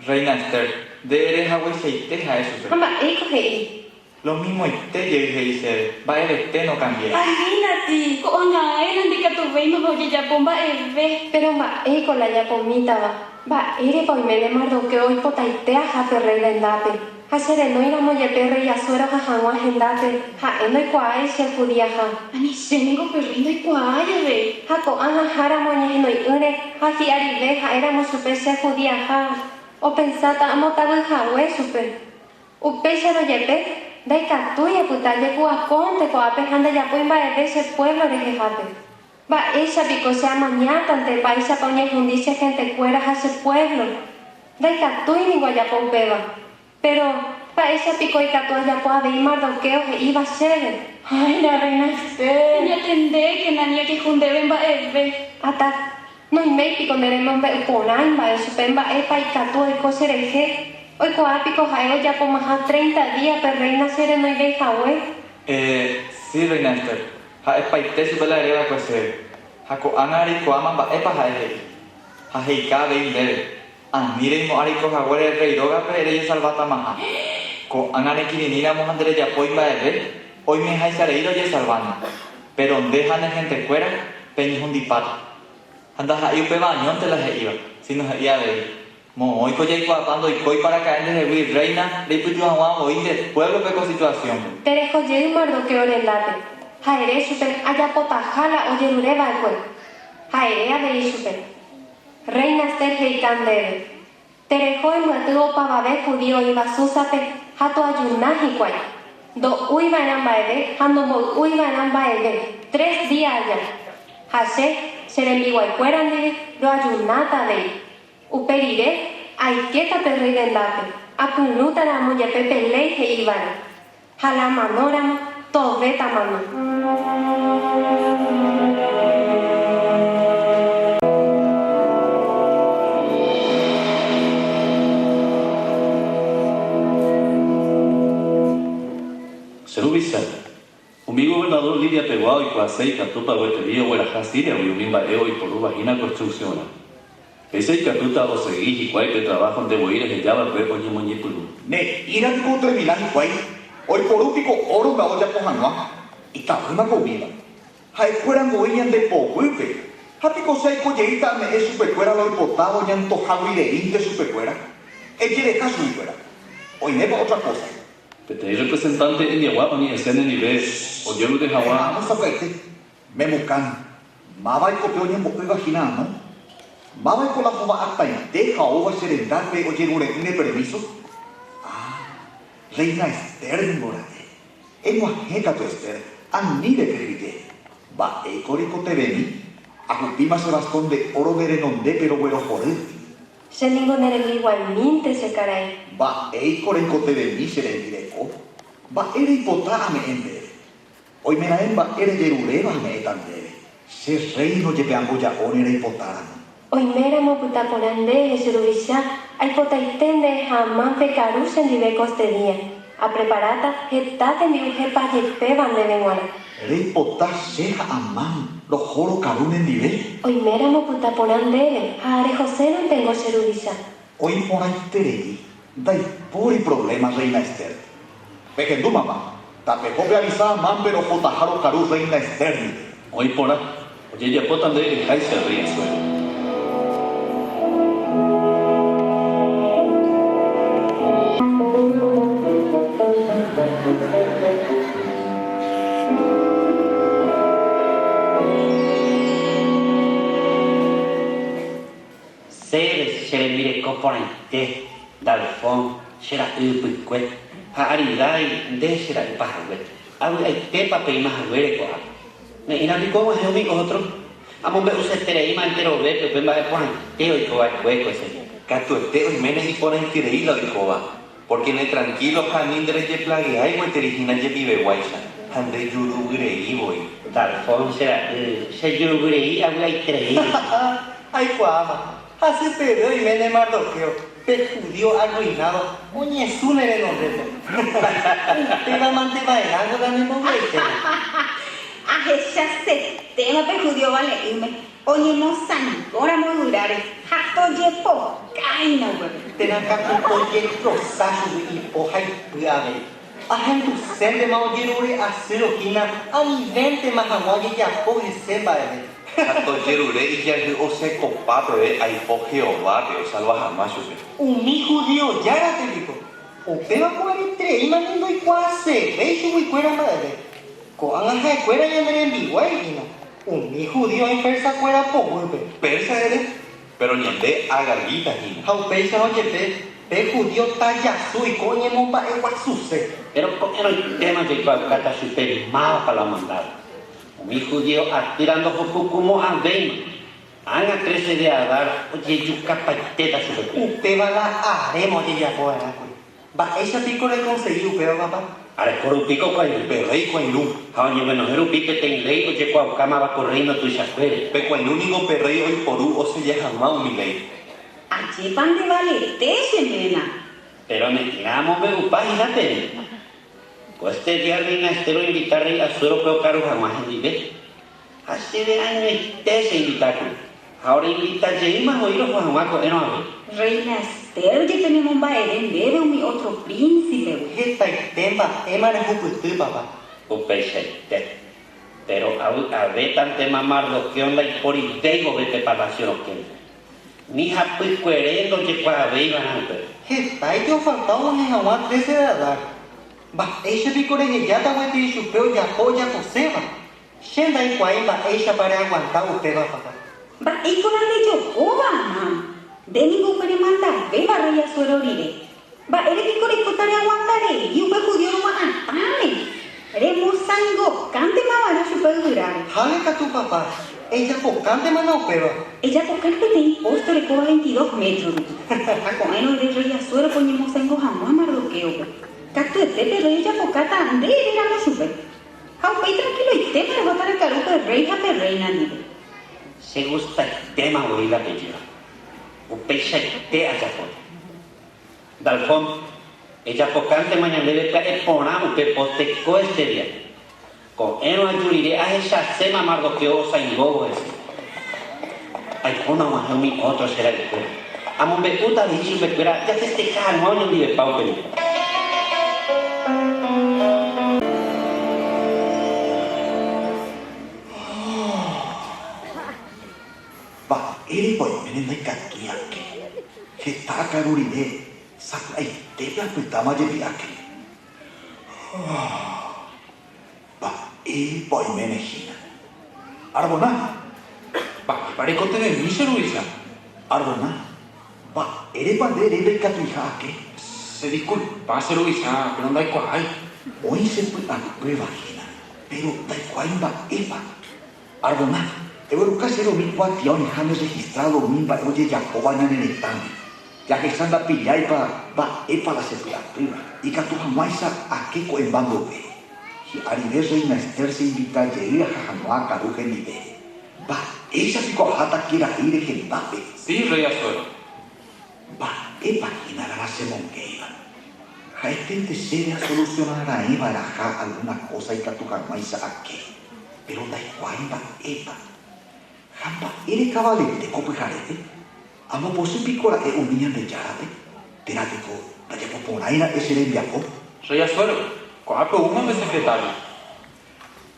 Rréina Ester, nde ere hagueichaite ha'e chupe. Ha mba'éiko he'i? Lo mismoite jey he'i chéve, mba'evete nokambiái. Anína-ti! Ko'ág̃a aéna ndikatuvéimava ojejapo mba'eve. Péro mba'éiko la japomítava? Mba'érepa oiméne Mardoqueo oipotaite aha pe rréi rendápe? Ha che renóiramo jepe rréi Asuero aha hag̃ua hendápe, ha'e ndoikuaái che judiaha. Ani che ningo pe rréi ndoikuaái avei. Ha ko'ág̃a aháramo oñehenoi'ỹre ha hi'arive ha'éramo chupe che judiaha, opensáta ambotavy hague chupe. Upéicharõ jepe, ndaikatúi apyta jepu'akónte ko'ápe ha ndajapói mba'eve che puévlo rehehápe. Mba'éicha piko che amañátante mba'éichapa oñehundi che hentekuéra ha che puévlo? Ndaikatúi ningo ajapo upéva. Péro, mba'éicha piko ikatu ajapo avei Mardoqueo he'íva chéve? Ay, la reina Ester! Eñatendékena, ni ojehu ndéve mba'eve. Atac, Noiméi piko nde remombe'u porãi mba'e chupe mba'épa ikatu oiko cherehe, oikuaa piko ha'e ojapomaha treinta día pe rréina che renoivéi hague? Eh, sí, reina Ester, ha'epaite chupe la ere va'ekue chéve, ha ko'ág̃a reikuaáma mba'épa ha'e he'i. Ha he'ika avei ndéve, ani reimo'ã reiko haguére rréi rógape rejesalvatamaha. Ko'ág̃a rekirirĩramo ha nderejapói mba'eve, oimehaicharei rojesalváne. Péro nde ha ne hentekuéra peñehundipáta. Ha ndaha'éi upéva añónte la he'íva, síno he'i avei, Moõiko jaikuaapa ndoikóipa raka'e ndehegui rréina reipytyvõ hag̃ua voi nde puévlope ko situasiónpe. Tereho jey Mardoqueo rendápe, ha ere chupe ajapotaha la ojerure va'ekue. Ha ere avei chupe, Rréina Ester he'ika ndéve, Tereho embyaty opavave judío oĩva Súsape ha toajuna hikuái. Ndo'úi va'erã mba'eve ha ndomboy'úi va'erã mba'eve, tres día aja. Ha che, che rembiguaikuéra ndive, roajunáta avei. Upe rire, aikéta pe rréi rendápe, apyrũta ramo jepe pe léi he'ívare. Ha la amanóramo, tove tamano. Che ruvicha, umi governador Lidia pegua oikuaase ikatúpa gueteri ogueraha Síriagui umi mba'e oiporúva hína construcción-rã. Péicha ikatúta osegi hikuái pe traváho nde voi reheja va'ekue oñemoñepyrũ. Ne'ĩra piko otermina hikuái, oiporu piko óro mba'e ojapo hag̃ua, itavýma ko umíva. Ha'ekuéra voi ñande poguýpe, ha piko che aiko jeýta ame'ẽ chupekuéra la oipotáva oñantohágui reínte chupekuéra? Ejereka chuguikuéra. Oimépa ótra kósa? Peteĩ rrepresentánte Indiagua oñe'ẽse nendive ojerure hag̃ua. Eha'arõ sapy'aite, Memucán, mávaiko pe oñembo'ýva hína amo? Mávaiko la hova'atãite ha oúva che rendápe ojerure'ỹre permíso? Ah, reina Ester ningo ra'e. Eg̃uahẽ katu Ester, ani rekyhyje. Mba'éiko reikotevẽmi? Ahupíma che bastón de oro ne renondépe roguerohory. Che ningo ne rembiguaimínte che karai. Mba'éiko reikotevẽmi che rembireko? Mba'e reipota ame'ẽ ndéve? Oimeraẽ mba'e rejeruréva ame'ẽta ndéve, che rréino jepe amboja'óne reipotáramo. Oiméramo opyta porã ndéve che ruvicha, aipotaite nde ha Amán pekaru chendive kostedía. Apreparáta heta tembi'u hepa jepéva ndéve g̃uarã. Reipota che ha Amán roho rokaru nendive? Oiméramo opyta porã ndéve ha rehosérõntengo che ruvicha. Oĩ porãiterei, ndaipóri provléma rréina Ester. Pehendu mama, tapeho peavisa Amánpe rohotaha rokaru rréina Ester ndive. Oĩ porã, ojejapóta nde ereháicha rréi Asuero. Ceres, che rembireko porãite, Dalfón, che ra'y ypykue, ha Aridai, nde che ra'y pahague. Avy'aitépa peĩma haguére ko'ápe. Ne'ĩra piko og̃uahẽ umi ótro? Amombe'usetereíma enterovépe upe mba'e porãite oiko va'ekue ko che. Katuete oiméne iporãiterei la oikóva, pórke ne trankílo ha ani nderejeplageái gueteri hína jepiveguáicha, ha nde jurugyrei voi. Dalfón, che ra'y, che jurugyrei avy'aiterei. Aikuaáma, hasy peve oiméne Mardoqueo, pe judío arruinado, oñesũ ne renondépe. Upéva mante va'erãngo la nembovy'aitéva. Ahechasetéma pe judío vale'ỹme oñemosãingóramo yvyráre ha tojepokáina upépe. Térã katu tojetrosa chugui ipo ha ipy avei. Ahenduséntema ojerure asýrõ hína anivéntema hag̃ua ojejapo hese mba'eve. Ha tojerure ijayhy osekopa peve aipo Jehovápe osalva hag̃ua chupe. Umi judío járape piko, upéva ko aretereíma ni ndoikuaasevéi chuguikuéra mba'eve. Ko'ág̃a ha'ekuéra ñane rembiguái hína, umi judío oĩ persa-kuéra poguýpe. Persa ere, péro ñande agagíta hína. Ha upéicharõ jepe, pe judío tajasu oiko oñemomba'eguasuse. Péro ko'ẽrõitéma jaikuaaukáta chupe mávapa la omandáva. Umi judío atýra ndohopukumo'ãvéima. Ág̃a trece de Adar ojejukapaitéta chupekuéra. Upéva la aréma ojejapo va'erã kuri. Mba'éicha piko rekonsegi upéva, papá? Areko rupi ko kuãirũ. Pe rréi kuãirũ. Ha oñeguenohẽ rupi peteĩ léi ojekuaaukámava ko rréino tuichakuére. Pe kuãirũ ningo pe rréi oiporu osella hag̃ua umi léi. Ajépa nde valete che ména. Péro ne'ĩra amombe'upa hína peẽme. Ko este día reina Ester oinvita rréi Asuérope okaru hag̃ua hendive. Ha chéve añoite che invitákuri, ha oreinvita jeýma voi roho hag̃ua ko'ẽrõ avei. Reina Ester jepe nemomba'eve ndéve umi ótro prínsipegui. Hetaite mba'éma rehupyty, papa. Upeichaite. Péro avy'avétantema Mardoqueo ndaiporivéi vove pe palásio rokẽme. Ni hapykuere ndojekuaavéiva'erã upépe. Hetaite ofalta og̃uahẽ hag̃ua trece de Adar. Mba'éicha piko rehejáta gueteri chupe ojapo ojaposéva? Che ndaikuaái mba'éichapa reaguanta upéva, papa. Mba'éiko la ndejokóva, Amán? Nde ningo upe remandavéva rréi Asuero rire. Mba'ére piko reikóta reaguanta rei upe judío rugua'atãme? Remosãingokántema va'erã chupe yvyráre. Hále katu, papa, ejapokántema upéva. Ejapokán peteĩ póste orekóva 22 métro rupi. Ha ko'ẽrõ ere rréi Asuérope oñemosãingo hag̃ua Mardoquéope. Katuete pe rréi ojapokáta nde eréramo chupe. Ha upéi trankiloitéma rehóta rekaru pe rréi ha pe rréina ndive. Chegustaitéma voi la pejéva. Upeichaite ajapóta. Dalfón, ejapokántema ñandéve pya'e porã upe póste ko este día. Ko'ẽrõ aju rire ahechaséma Mardoqueo osaingóvo hese. Aipóna og̃uahẽ umi ótro che ra'ykuéra. Amombe'úta avei chupekuéra jafesteha hag̃ua oñondivepa upe rire. Mba'érepa oiméne ndaikatúi ake? Heta akaru rire sapy'aitépe apytáma jepi ake. Mba'épa oiméne hína? Arbona! Mba'épa reikotevẽmi che ruvicha? Arbona! Mba'érepa nde ere ndaikatuiha ake? Che disculpa che ruvicha, péro ndaikuaái. Oĩ che py'apýva hína, péro ndaikuaái mba'épa. Arbona! Egueruka chéve umi kuatia oĩháme registrado umi mba'e ojejapóva ñane retãme. Jahecha ndapilláipa mba'épa la che py'apýva, ikatu hag̃uáicha ake ko'ẽmba mboyve. Hi'arive Reina Ester che invita jey aha hag̃ua akaru hendive. Mba'éicha piko aháta kerai rehendápe? Sí, Rey Asuero. Mba'épa hína la chemongéiva? Ha'eténte chéve asolusiona raẽ va'erãha algúna kósa ikatu hag̃uáicha ake, péro ndaikuaái mba'épa. Ha mba'ére kavalete ko pyharépe? Ambopochy piko ra'e umi Ñandejárape? Térã piko ndajapo porãi ra'e che rembiapo? Rey Asuero, ko'ápe oúma pe secretario.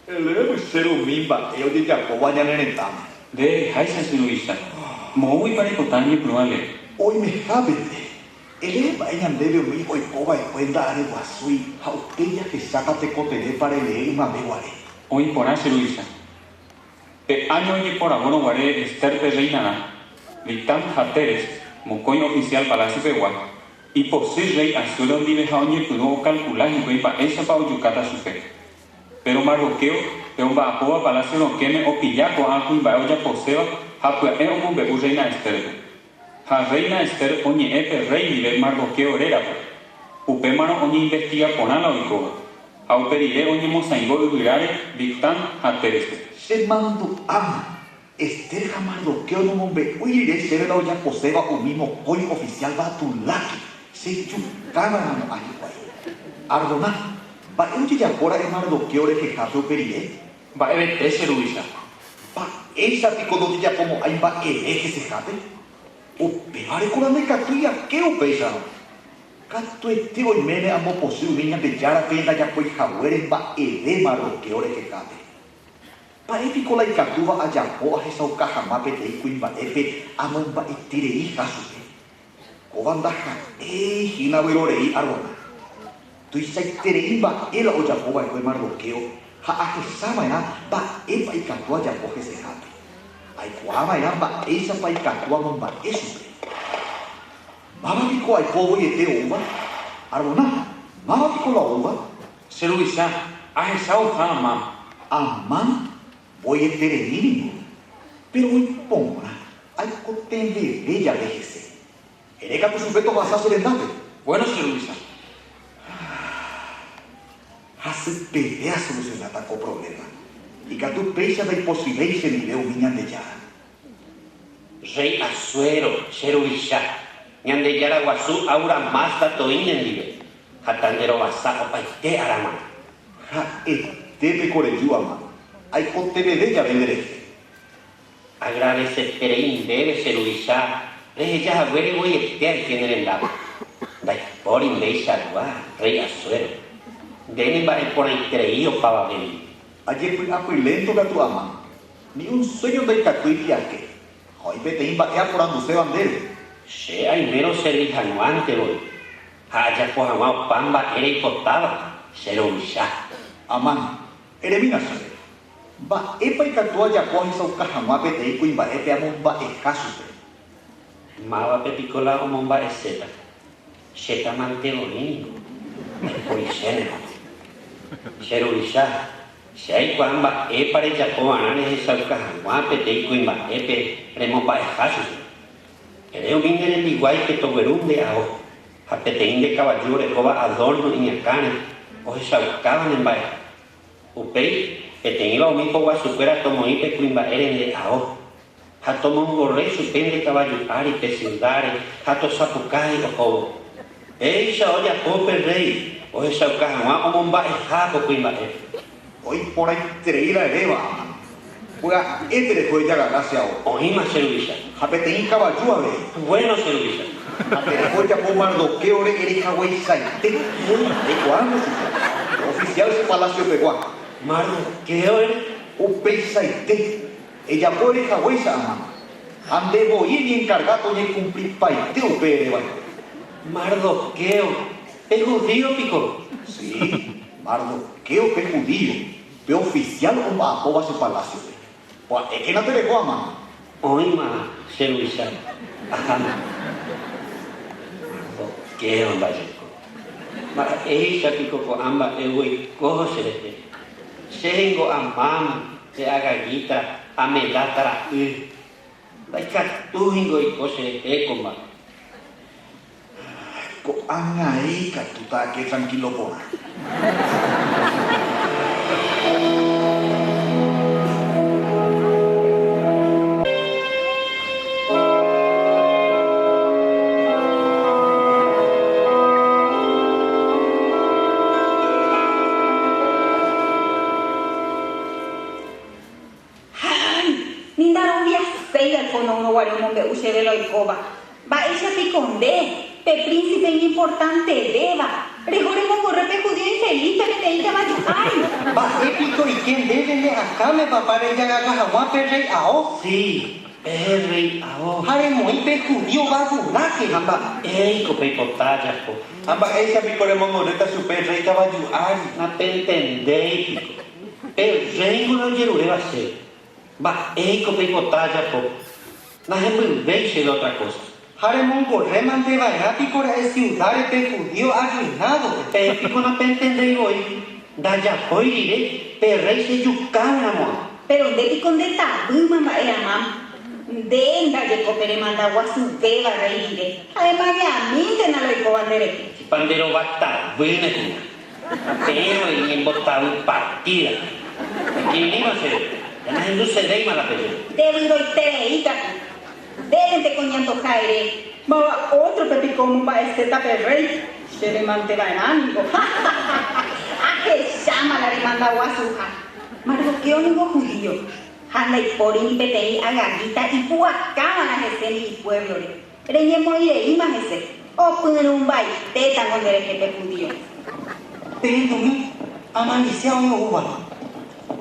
Elémy che umi mba'e ojejapóva ñane retãme. Nde háicha che ruvicha, moõguipa reipota añepyrũ alee? Oimehápente, elee mba'e ñandéve umi oiko va'ekue nda'areguasúi ha upéi jahecháta tekotevẽpa relee ymave guare. Oĩ porã che ruvicha. Pe áño ojeporavórõ guare Ester-pe rreinarã, Bigtán ha Teres, mokõi ofisiál palácio pegua, ipochy rréi Asuero ndive ha oñepyrũ okalkula hikuái mba'éichapa ojukáta chupe. Péro Mardoqueo, pe omba'apóva palásio rokẽme opilla ko'ã kuimba'e ojaposéva ha pya'e omombe'u rréina Estérpe. Ha rréina Ester oñe'ẽ pe rréi ndive Mardoqueo rérape. Upémarõ oñeinvestiga porã la oikóva, ha upe rire oñemosaingo yvyráre Bigtán ha Térespe. Che mandu'áma, Ester ha Mardoqueo nomombe'úi rire chéve la ojaposéva umi mokõi ofisiál Batulaki, che jukáva'erãmo'ã hikuái. Ardona, mba'e ojejapo ra'e Mardoqueo rehehápe upe rire? Mba'evete che ruvicha. Mba'éicha piko ndojejapomo'ãi mba'eve hesehápe? Upévare kóva ndaikatúi ake upéicharõ. Katuete oiméne ambopochy umi Ñandejárape ndajapói haguére mba'eve Mardoqueo rehehápe. Mba'e piko la ikatúva ajapo ahechauka hag̃ua peteĩ kuimba'épe amomba'etereiha chupe? Kóva ndaha'éi hína vyrorei Arbona. Tuichaiterei mba'e la ojapo va'ekue Mardoqueo ha ahecha va'erã mba'épa ikatu ajapo hesehápe. Aikuaa va'erã mba'éichapa ikatu amomba'e chupe. Máva piko aipo voiete oúva? Arbona, máva piko la oúva? Che ruvicha, ahecha ouha Amán. Amán voieterei ningo, péro oiporã aikotevẽve jave hese. Ere katu chupe tohasa che rendápe. Bueno, che ruvicha. Hasypeve asolusionáta ko provléma. Ikatu péicha ndaipochyvéi chendive umi Ñandejára. Rréi Asuero, che ruvicha, Ñandejára guasu Ahura Mazda toĩ nendive, ha tanderovasa opaite ára g̃uarã. Ha'ete pe koreju ama, aikoteveve jave nderehe. Agradeseterei ndéve che ruvicha reheja haguére voiete aike ne rendápe. Ndaipóri ndeichagua, rréi Asuero. Nde ne mba'eporãiterei opavave ndive. Ajepy'apy lénto katu ama, ni un sueño ndaikatúi hi'ake, ha oĩ peteĩ mba'e aporanduséva ndéve. Che aimérõ servi hag̃uánte voi, ha ajapo hag̃ua opa mba'e reipotáva, che ruvicha. Amán, eremína chéve, Mba'épa ikatu ajapo ahechauka hag̃ua peteĩ kuimba'épe amomba'eha chupe? Mávape piko la omomba'eséta? Chéta mante voi ningo, ndaipórichéne katu. Che ruvicha, che aikuaa mba'épa rejapo va'erã rehechauka hag̃ua peteĩ kuimba'épe remomba'eha chupe. Ere umi ne rembiguáipe togueru nde ao. Ha peteĩ nde kavaju orekóva adorno iñakãre ohechaukáva ne mba'eha. Upéi, peteĩva umi poguasukuéra tomoĩ pe kuimba'ére nde ao, ha tomongorre chupe nde kavaju ári pe siudáre ha tosapukái ohóvo. Péicha ojapo pe rréi ohechauka hag̃ua omomba'eha ko kuimba'épe. Oiporãiterei la eréva, Amán. Pya'e tereho ejagarra che ao. Oĩma che ruvicha. Ha peteĩ kavaju avei. Bueno che ruvicha. Ha tereho ejapo Mardoqueo-re ere hagueichaite. Eikuaáne chupe. Oficial che palacio-pegua. Mardoqueo-re? Upeichaite. Ejapo ere haguéicha, Amán. Ha nde voi eñenkargáta oñekumplipaite upe ere va'ekue. Mardoqueo, pe judío piko? Sí, Mardoqueo pe judío, pe oficial omba'apóva che palásiope. Pya'ékena tereho, Amán. Oĩma che ruvicha, aháma. Mardoqueo ndajeko. Mba'éicha piko ko'ã mba'e oiko cherehe? Che ningo Amán pe agagita Amedáta ra'y. Ndaikatúi ningo oiko cherehe ko mba'e. Ko'ág̃a ikatúta ake trankílo porã. Hái! Ni ndaroviaséi aiponourõ guare omombe'u chéve la oikóva. Mba'éicha piko nde, pe príncipe iñimportantevéva, reho remongorre pe judío infelízpe peteĩ kavaju ári? Mba'e piko ike ndéve ne akãme papá rejagarra hag̃ua pe rréi ao? Sí, pe rréi ao. Ha remoĩ pe judío vaguláke. Ha mba'éiko peipota ajapo? Ha mba'éicha piko remongorréta chupe rréi kavaju ári? Napentendéi piko. Pe rréingo la ojeruréva chéve. Mba'éiko peipota ajapo? Nahembyvéi chéve ótra kósa. Ha remongorrémante va'erã piko ra'e siudáre pe judío arruinádope? Peẽ piko napentendéi voi, ndajapói rire pe rréi chejukáramo. Péro nde piko ndetavýma mba'e Amán, nde ndajeko pe remanda guasuvéva rréi rire, ha emañamíntena la oikóva nderehe. Chipa nderovatavýne kuña. Ha peẽ avei ñembotavy partída. Pekirirĩma chéve, ja nahendusevéima la peje. Nde vyroiterei katu. Ndévente ko ñantoha ere. Máva ótrope piko omomba'eséta pe rréi? Che remante va'erã ningo. Ha ha ha! Ahecháma la remanda guasuha. Mardoqueo ningo judío, ha ndaipóri ni peteĩ agagita ipu'akáva'erã hese ni ipuévlore. Reñemoĩ reíma hese, opyrũmbaitétango nderehe pe judío. Pehendumi, amalisia oĩ oúva.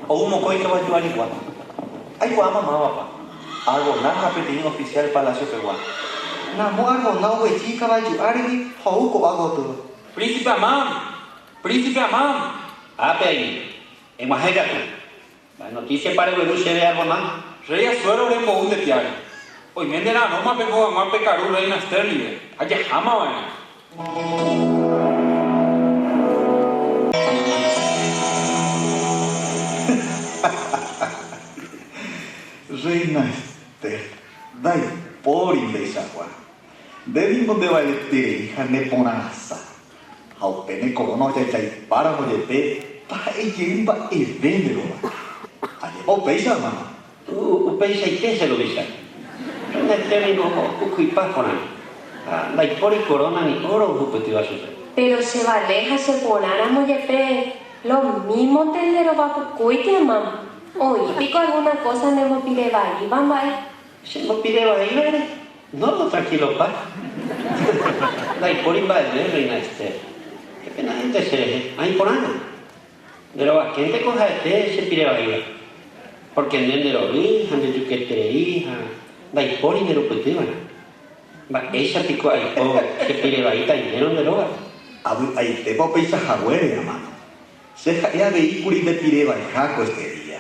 Ou mokõi kavaju arigua. Aikuaáma mávapa, Arboná ha peteĩ oficial palacio pegua. Namo Arboná oguejy ikavaju árigui ha ou ko'a gotyo. Príncipe Amán! Príncipe Amán! Ápe aime. Eg̃uahẽ katu. Mba'e notísiapa regueru chéve Arboná? Rey Asuero rembou nde piári. Oime nde ra'arõma peho hag̃ua pekaru reina Ester ndive, ha jaháma va'erã. Reina Ester, ndaipóri ndeichagua. Nde ningo ndevaleterei ha neporãrasa. Ha upe ne koróna ojajaipáramo jepe taha'e jey mba'eve nde rógape. Ajépa upéicha, hermano? Upeichaite che ruvicha. Reina Ester ningo okukuipa porã, ha ndaipóri koróna ni óro ohupytýva chupe. Péro che vale ha che porãramo jepe, lo mímonte nde rovapukúiti, Amán. Oĩ piko algúna kósa nembopire vaíva mba'e? Che mbopire vaívare? No, tranquilopa. Ndaipóri mba'eve, Reina Ester. Epena hénte che rehe, aĩ porãna. Nde rovakénteko ha'ete che pire vaíva, pórke nde nderory ha ndejuketerei ha ndaipóri nderupytýva'erã. Mba'éicha piko aipo che pire vaíta aimérõ nde rógape? Avy'aitépa upéicha haguére, amano. Che ha'e avei kuri nde pire vaiha ko este día.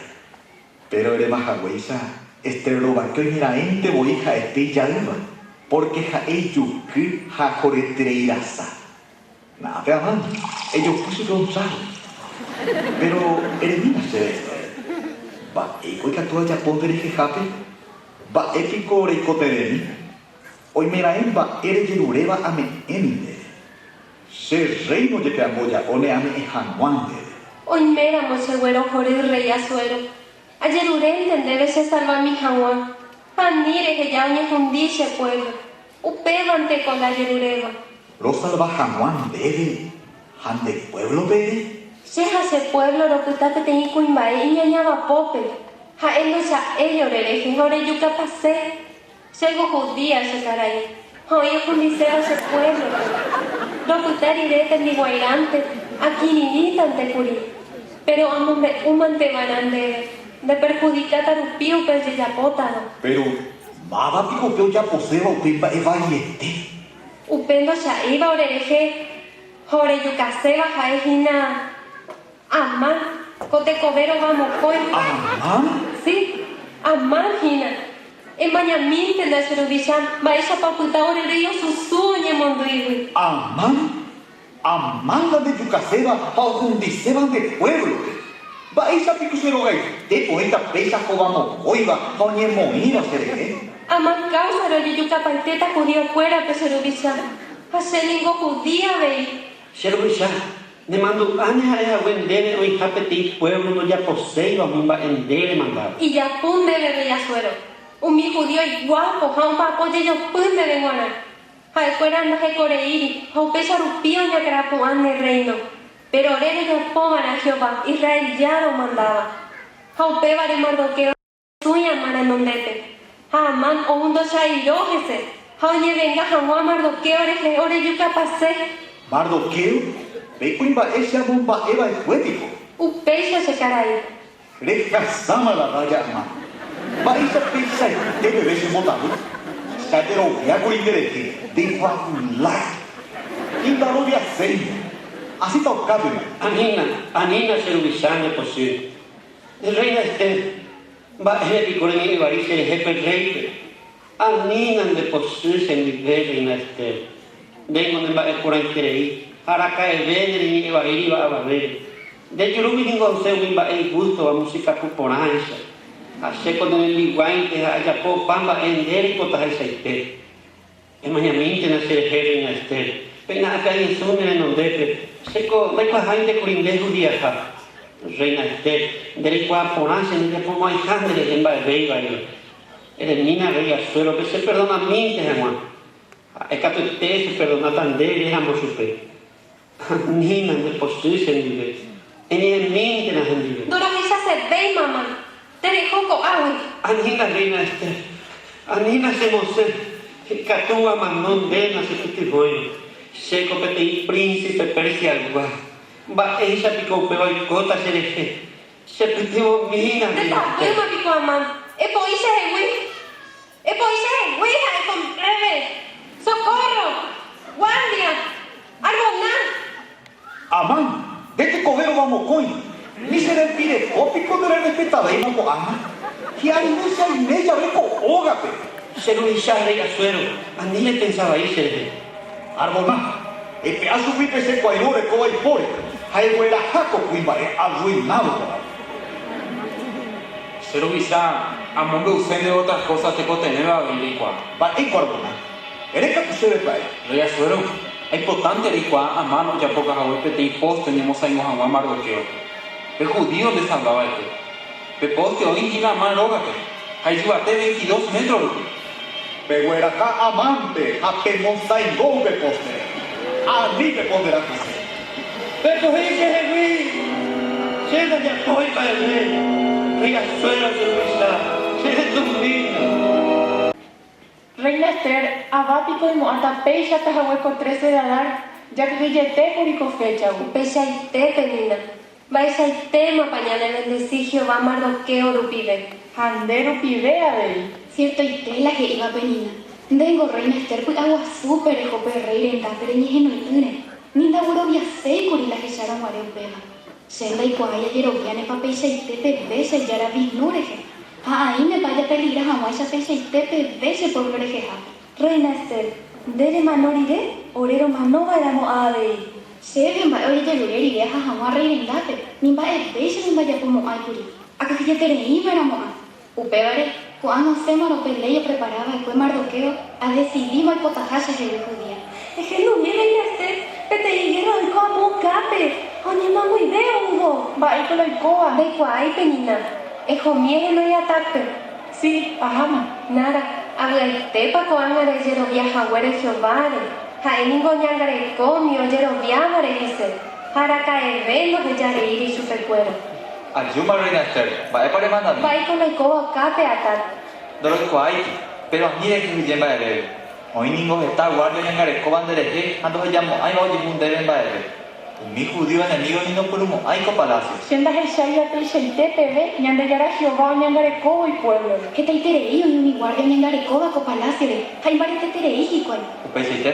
Péro eréma haguéicha, Ester rovake oimeraẽnte voi ha'ete ijaýva, pórke ha'e ijuky ha horyeterei rasa. Na'ápe Amán, ejopy chupe un trago. Péro eremína chéve Ester, mba'éiko ikatu ajapo nderehehápe? Mba'e piko reikotevẽmi? Oimeraẽ mba'e rejeruréva ame'ẽmi ndéve. Che rréino jepe amboja'óne ame'ẽ hag̃ua ndéve. Oiméramo cheguerohory rréi Asuero, ajerurénte ndéve chesalvami hag̃ua, ha ani reheja oñehundi che puévlo. Upévanteko la ajeruréva. Rosalva hag̃ua ndéve ha nde puévlope ere? Che ha che puévlo ropyta peteĩ kuimba'e iñañáva pópe, ha'e ndocha'éi orerehe ha orejukapase. Chéngo judía, che karai, ha oĩ ohundiséva che puévlope. Ropyta rire tembiguairãnte, akirirĩtante kuri. Péro amombe'úmante va'erã ndéve, ndeperhudikáta rupi upe ojejapótava. Péro, máva piko upe ojaposéva upe mba'e vaiete? Upe ndocha'éiva orerehe ha orejukaséva ha'e hína Amán, ko tekove rova mokõi. Amán? Si, Amán hína. Emañamíntena che ruvicha, mba'éichapa opyta ore rréi osusũ oñemondýigui. Amán? Amán la ndejukaséva ha ohundiséva nde puévlope. Mba'éicha piko che rogaite oĩta péicha hova mokõiva ha oñemoĩva cherehe? Amán káusare ojejukapaitéta judiokuérape che ruvicha, ha che ningo judía avei. Che ruvicha, nemandu'áne ha'e hague ndéve oĩha peteĩ puévlo ndojaposéiva umi mba'e nde remandáva. Ijapu ndéve rréi Asuero, umi judío iguápo ha omba'apo jejopy ndéve g̃uarã. Ha'ekuéra ndahekoreíri ha upéicha rupi oñakãrapu'ã ne rréino. Péro ore rojapova'erã Jehová, Israel Jára omandáva. Ha upévare Mardoqueo osũi Amán renondépe. Ha Amán ou ndocha'eirõ hese, ha oñevenga hag̃ua Mardoqueo rehe orejukapase. Mardoqueo, pe kuimba'e che amomba'e va'ekue piko? Upéicha che karai. Rehasáma la raya Amán. Mba'éicha peichaite peve che mbotavy? Che ajeroviákuri nderehe, ndeguapyla. Indaroviaséinte. Asĩta okápema. Anína, anína che ruvicha nde pochy. Rréina Ester, mba'ére piko reñe'ẽ vai cherehe pe rréipe? Anína nde pochy chendive, rréina Ester. Ndéngo ne mba'e porãiterei ha araka'eve nereñe'ẽ vaíriva avavére. Nde jurúgui ningo osẽ umi mba'e igústova musikapu porãicha. Ha chéko ne rembiguáinte ha ajapo opa mba'e nde reipotahaichaite. Emañamíntena cherehe, rréina Ester, péina ápe añesũ ne renondépe, chéko ndaikuaaháinte kuri nde judiaha. Rréina Ester, nde reikuaa porã che ndajapomo'ãiha nderehe mba'eve ivaíva. Eremína rréi Asuérope cheperdonamínte hag̃ua. Ha'e katuete cheperdonáta nde réramo chupe. Anína ndepochy chendive, eñe'ẽmíntena hendive. Ndorohechasevéi mama, tereho ko'águi. Anína reina Ester, anína che mosẽ, ikatúva amano ndéna che pytyvõirõ. Chéko peteĩ prínsipe Persiaygua, mba'éicha piko upéva oikóta cherehe? Che pytyvõmína reina Ester. Ndetavýma piko Amán, epoi chehegui. Epoi chehegui ha'e ko ndéve! Socorro! Guardia! Arboná! Amán, nde tekove rova mokõi, ni che rembireko piko ndererrespetavéima ko'ág̃a? Hi'arime che aime jave ko ógape. Che ruvicha rréi Asuero, ani repensa vai cherehe. Arboná, epe'a chugui pe che kuairũ orekóva ipóre, ha egueraha ko kuimba'e arruinádo ko'ág̃a. Che ruvicha, amombe'use ndéve otras kósa tekotevẽva avei reikuaa. Mba'éiko Arboná? Ere katu chéve pya'e. Rréi Asuero, aipotánte reikuaa Amán ojapoka hague peteĩ póste oñemosaingo hag̃ua Mardoquéope, pe judío ndesalva va'ekue. Pe póste oĩ hína Amán rógape, ha ijyvate veintidós métro rupi. Pegueraha Amánpe ha pemosaingo upe póstere. Ani pepondera hese. Pekohẽ chehegui, che ndajapói mba'eve, rréi Asuero che ruvicha, che retũmína. Reina Ester, ava piko oimo'ãta péichata hague ko trece de Adar, jakyhyjete kuri ko féchagui. Upeichaite, Penina, mba'eichaitémapa ñanevendesi Jehová Mardoqueo rupive. Ha nde rupive avei. Siertoite la he'íva Penina, ndéngo Reina Ester py'aguasúpe reho pe rréi rendápe reñehenoi'ỹre, ni ndagueroviaséi kuri la hechárõ guare upéva. Che ndaikuaái ajeroviánepa peichaite peve che Jára vinu rehe, ha aĩnepa ajapeligra hag̃uáicha peichaite peve che puévlo rehehápe. Reina Ester, nde remano rire, ore romanova'erãmo'ã avei. Chéve mba'e ojejerure rire aha hag̃ua rréi rendápe, ni mba'evéicharõ ndajapomo'ãi kuri, akyhyjetereíva'erãmo'ã. Upévare, ko'ág̃a osẽmarõ pe léi oprepara va'ekue Mardoqueo, adesidíma oipotaha chehegui judía. Ehendumi, Reina Ester. Peteĩ gérra oiko amo okápe ha oñemoag̃uive oúvo. Mba'éiko la oikóva? Ndaikuaái Penina. Ehomi ehenói Atácpe. Si, aháma. Nara, avy'aitépa ko'ág̃a rejerovia haguére Jehováre. Ha'e ningo oñangareko umi ojeroviávare hese, ha araka'eve ndohejareíri chupekuéra. Ajúma Reina Ester, mba'épa remandami? Mba'éiko la oikóva okápe, Atac? Ndoroikuaáiti, péro ani rekyhyje mba'evégui. Oĩ ningo heta guárdia oñangarekóva nderehe ha ndohejamo'ãiva ojehu ndéve mba'eve. Umi judío enemígo ni nopyrũmo'ãi ko palásio. Che ndahecháiva peichaite peve Ñandejára Jehová oñangarekóvo ipuévlore. Hetaiterei oĩ umi guárdia oñangarekóva ko palásiore ha imbareteterei hikuái. Upeichaite,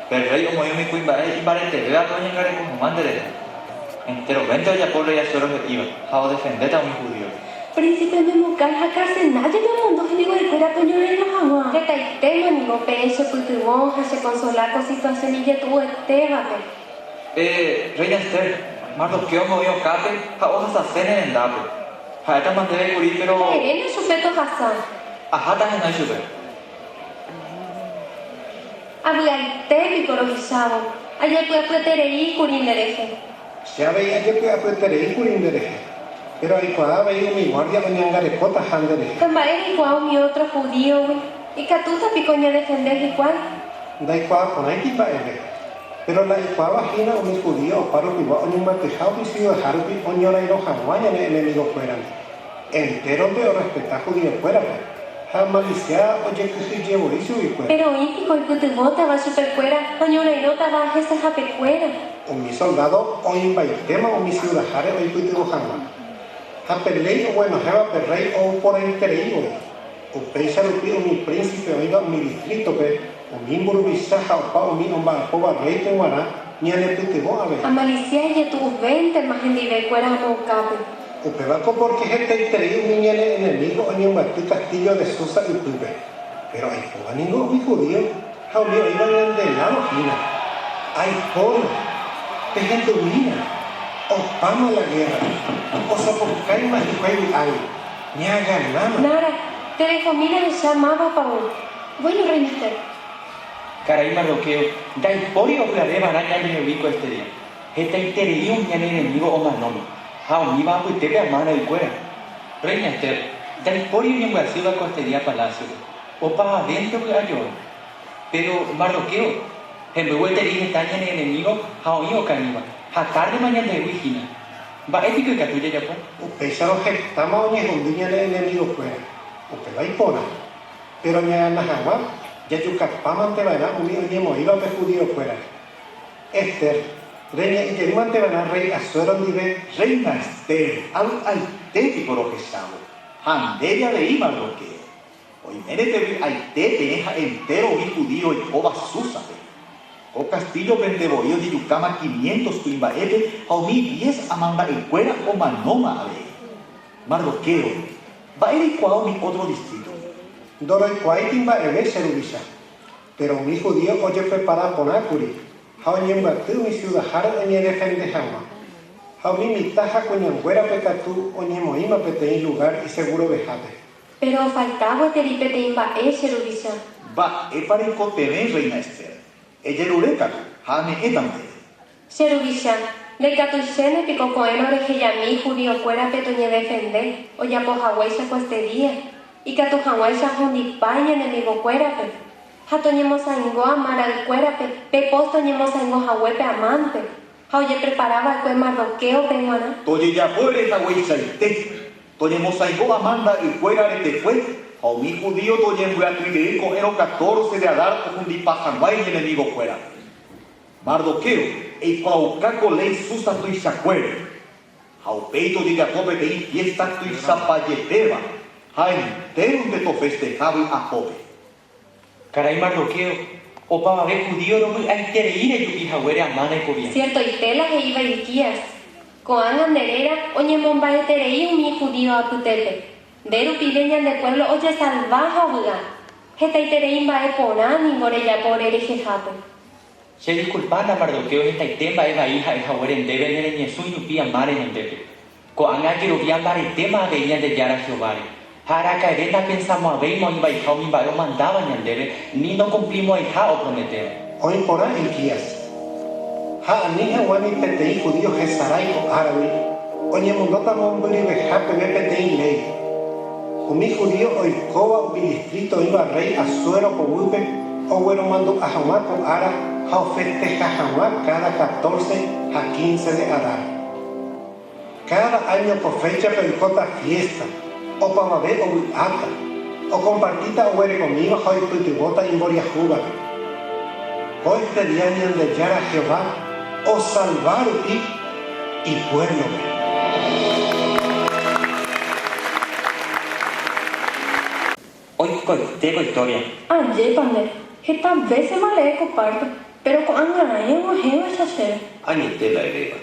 pe rréi omoĩ umi kuimba'e imbaretevévape oñangareko hag̃ua nderehe. Enterovénte ojapo rréi Asuero he'íva ha odefendéta umi judíope. Príncipe Memucán ha Carsená jepe omondo hembiguaikuérape oñorairõ hag̃ua. Hetaitéma ningo peẽ chepytyvõ ha chekonsola ko situasión ijetu'uetévape. Pe rréina Ester, Mardoqueo omoĩ okápe ha ohasase ne rendápe. Ha'étama ndéve kuri, péro. Eréna chupe tohasa. Aháta ahenói chupe. Avy'aite piko rohechávo, ajepy'apyeterei kuri nderehe. Che avei ajepy'apyeterei kuri nderehe, péro aikuaa avei umi guárdia oñangarekótaha nderehe. Ha mba'e reikuaa umi ótro judíogui? Ikatúta piko ñadefende hikuái? Ndaikuaa porãiti mba'eve. Péro la aikuaáva hína umi judío opa rupigua oñembyatyha umi siudaha rupi oñorairõ hag̃ua ñane enemigokuérandi. Entéronte orrespeta judiokuérape, ha amalisia ojekyhyje voi chuguikuéra. Péro oĩ piko oipytyvõtava chupekuéra oñorairõtava hesehapekuéra? Umi soldádo oĩmbaitéma umi siudaháre oipytyvõ hag̃ua. Ha pe léi oguenohẽva pe rréi ou porãiterei voi. Upéicha rupi umi prínsipe oĩva umi distrítope, umi mburuvicha ha opa umi omba'apóva rréipe g̃uarã ñanepytyvõ avei. Amalisia ijetu'uvéntema hendivekuéra amo okápe. Upévako pórke hetaiterei umi ñane enemígo oñembyaty kastíllo de Susa ypýpe. Péro aipóva ningo umi judío ha umi oĩva ñande ládo hína. Aipóna, pehendumína, opáma la gérra, osopokáima hikuái vy'águi, ñaganáma. Nara, terehomína ehecha mávapa ou. Bueno, Reina Ester. Karai Mardoqueo, ndaipóri ovy'ave va'erã ñandehegui ko este día. Hetaiterei umi ñane enemígo omanóma, ha umíva apytépe Amán ra'ykuéra. Reina Ester, ndaipóri oñembyasýva ko este día palásiope, opavavénte ovy'a joa. Péro Mardoqueo, hemby gueteri heta ñane enemígo ha oĩ okañýva, ha tárdema ñandehegui hína. Mba'e piko ikatu jajapo? Upéicharõ hetáma oñehundi ñane enemigokuéra, upéva iporã. Péro ñagana hag̃ua, jajukapámante va'erã umi oñemoĩvape judiokuérare. Ester, reñe'ẽ jeýmante va'erã rréi Asuero ndive. Reina Ester, avy'aite piko rohechávo, ha ndéve avei Mardoqueo. Oiméne pe vy'aite peẽ ha entéro umi judío oikóva Súsape. Ko kastíllopente voi ojejukáma quinientos kuimba'épe ha umi diez amanda'ykuéra omanóma avei. Mardoqueo, mba'e reikuaa umi ótro distrítogui? Ndoroikuaáiti mba'eve che ruvicha. Péro umi judío ojeprepara porã kuri ha oñembyaty umi siudaháre oñedefende hag̃ua. Ha umi mitã ha kuñanguérape katu oñemoĩma peteĩ lugár isegurovehápe. Péro ofalta gueteri peteĩ mba'e che ruvicha. Mba'épa reikotevẽ, Reina Ester? Ejerure katu, ha ame'ẽta ndéve. Che ruvicha, ndaikatuichéne piko ko'ẽrõ rehejami judiokuérape toñedefende ojapo haguéicha ko este día, ikatu hag̃uáicha ohundipa iñenemigokuérape, ha toñemosaingo Amán ra'ykuérape pe póste oñemosaingo haguépe Amánpe, ha ojeprepara va'ekue Mardoquéope g̃uarã? Tojejapo ere hagueichaite, toñemosaingo Amán ra'ykuéra retekue ha umi judío toñembyatyjey ko'ẽrõ catorce de Adar ohundipa hag̃ua iñenemigokuérape. Mardoqueo, eikuaauka ko léi Susa tuichakuére. Ha upéi tojejapo peteĩ fiésta tuichapajepéva ha entéronte tofesteha vy'apópe. Karai Mardoqueo, opavave judío rovy'aiterei rejupi haguére Amán rekovia. Siertoite la he'íva Hilquías, Ko'ág̃a nde réra oñemomba'eterei umi judío apytépe. Nde rupive ñande puévlo ojesalva ha ovy'a. Hetaiterei mba'e porã ningo rejapo ore rehehápe. Che diskulpáta Mardoqueo hetaite mba'e vai ha'e haguére ndéve nereñesũi rupi Amán renondépe. Ko'ág̃a ajerovia mbaretéma avei Ñandejára Jehováre, ha araka'eve ndapensamo'ãvéima oĩ vaiha umi mba'e omandáva ñandéve ni nokumplimo'ãiha oprometéva. Oĩ porã Hilquías. Ha ani hag̃ua ni peteĩ judío hesarái ko áragui, oñemondóta mombyryveha peve peteĩ léi. Umi judío oikóva umi distríto oĩva rréi Asuero poguýpe ogueromandu'a hag̃ua ko ára ha ofesteha hag̃ua káda catorce ha quince de Adar. Káda áño ko féchape oikóta fiésta, opavave ovy'áta, okompartíta oguerekomíva ha oipytyvõta imboriahúvape. Ko este día Ñandejára Jehová osalva rupi ipuévlope. Oikoite ko istória. Ajépa nde, heta vésema lee ko párte, péro ko'ág̃a raẽ og̃uahẽvaicha chéve. Añete la eréva.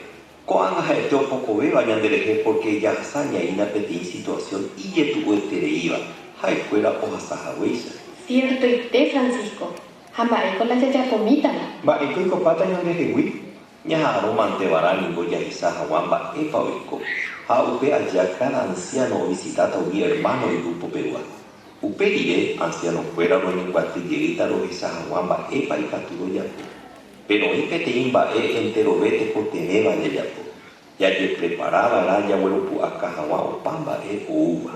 Ko'ág̃a ha'ete opokovéva ñanderehe pórke jahasa ñaína peteĩ situasión ijetu'uetereíva ha'ekuéra ohasa haguéicha. Siertoite Francisco, ha mba'éiko la jajapomítava? Mba'éiko oikopáta ñandehegui? Ñaha'arõ manteva'erã ningo jahecha hag̃ua mba'épa oiko, ha upe aja káda ansiáno ovisitáta umi ermáno igrupopegua. Upe rire, ansianokuéra roñembyaty jeýta rohecha hag̃ua mba'épa ikatu rojapo. Péro oĩ peteĩ mba'e enterove tekotevẽva jajapo, jajeprepara va'erã jagueropu'aka hag̃ua opa mba'e oúva.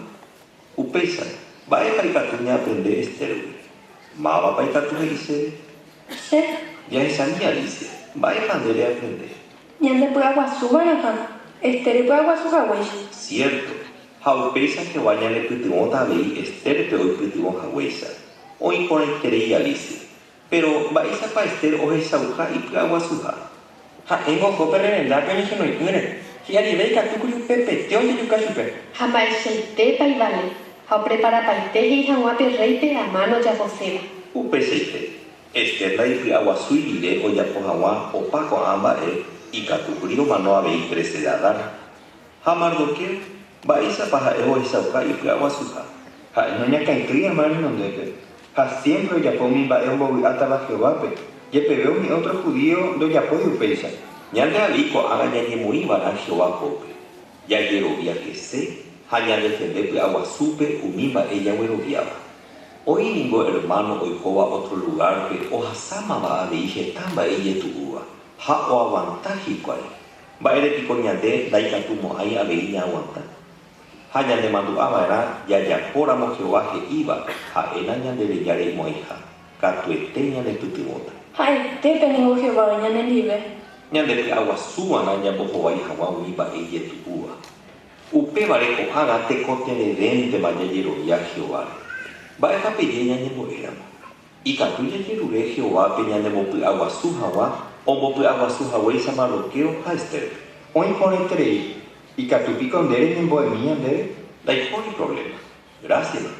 Upéicha, mba'épa ikatu ñaaprende Estérgui? Mávapa ikatu he'i chéve? Che. Jahechami Alicia, mba'épa nde reaprende? Ñandepy'aguasu va'erãha, Ester ipy'aguasu haguéicha. Siérto, ha upéicha Jehová ñanepytyvõta avei Estérpe oipytyvõ haguéicha. Oĩ porãiterei Alicia. Péro, mba'éichapa Ester ohechauka ipy'aguasuha? Ha'éngo oho pe rrevendápe oñehenoi'ỹre, hi'arive ikatúkuri upepete ojejuka chupe. Ha mba'eichaitépa ivale, ha opreparapaite he'i hag̃ua pe rréipe Amán ojaposéva. Upeichaite, Ester ndaipy'aguasúi rire ojapo hag̃ua opa ko'ã mba'e, ikatúkuri omano avei trece de Adar. Ha Mardoqueo, mba'éichapa ha'e ohechauka ipy'aguasuha? Ha'e noñakãitýi Amán renondépe, ha siémpre ojapo umi mba'e ombovy'átava Jehovápe, jepeve umi ótro judío ndojapói upéicha. Ñande avei ko'ág̃a ñañemoĩ va'erã Jehová pópe, jajerovia hese ha ñadefende py'aguasúpe umi mba'e jagueroviáva. Oĩ ningo ermáno oikóva ótro lugárpe ohasámava avei heta mba'e ijetu'úva, ha oaguanta hikuái. Mba'ére piko ñande ndaikatumo'ãi avei ñaaguanta? Ha ñanemandu'a va'erã jajapóramo Jehová he'íva, ha'e nañandereja reimo'ãiha, katuete ñanepytyvõta. Ha'etépe ningo Jehová oĩ ñanendive. Ñandepy'aguasuva'erã ñambohovái hag̃ua umi mba'e ijetu'úva. Upévare ko'ág̃a tekotevẽvéntema jajerovia Jehováre. Mba'épa peje ñañembo'éramo? Ikatu jajerure Jehovápe ñanembopy'aguasu hag̃ua ombopy'aguasu haguéicha Mardoqueo ha Estérpe. Oĩ porãiterei, ikatu piko nde reñembo'emi ñandéve? Ndaipóri provléma. Grásiama.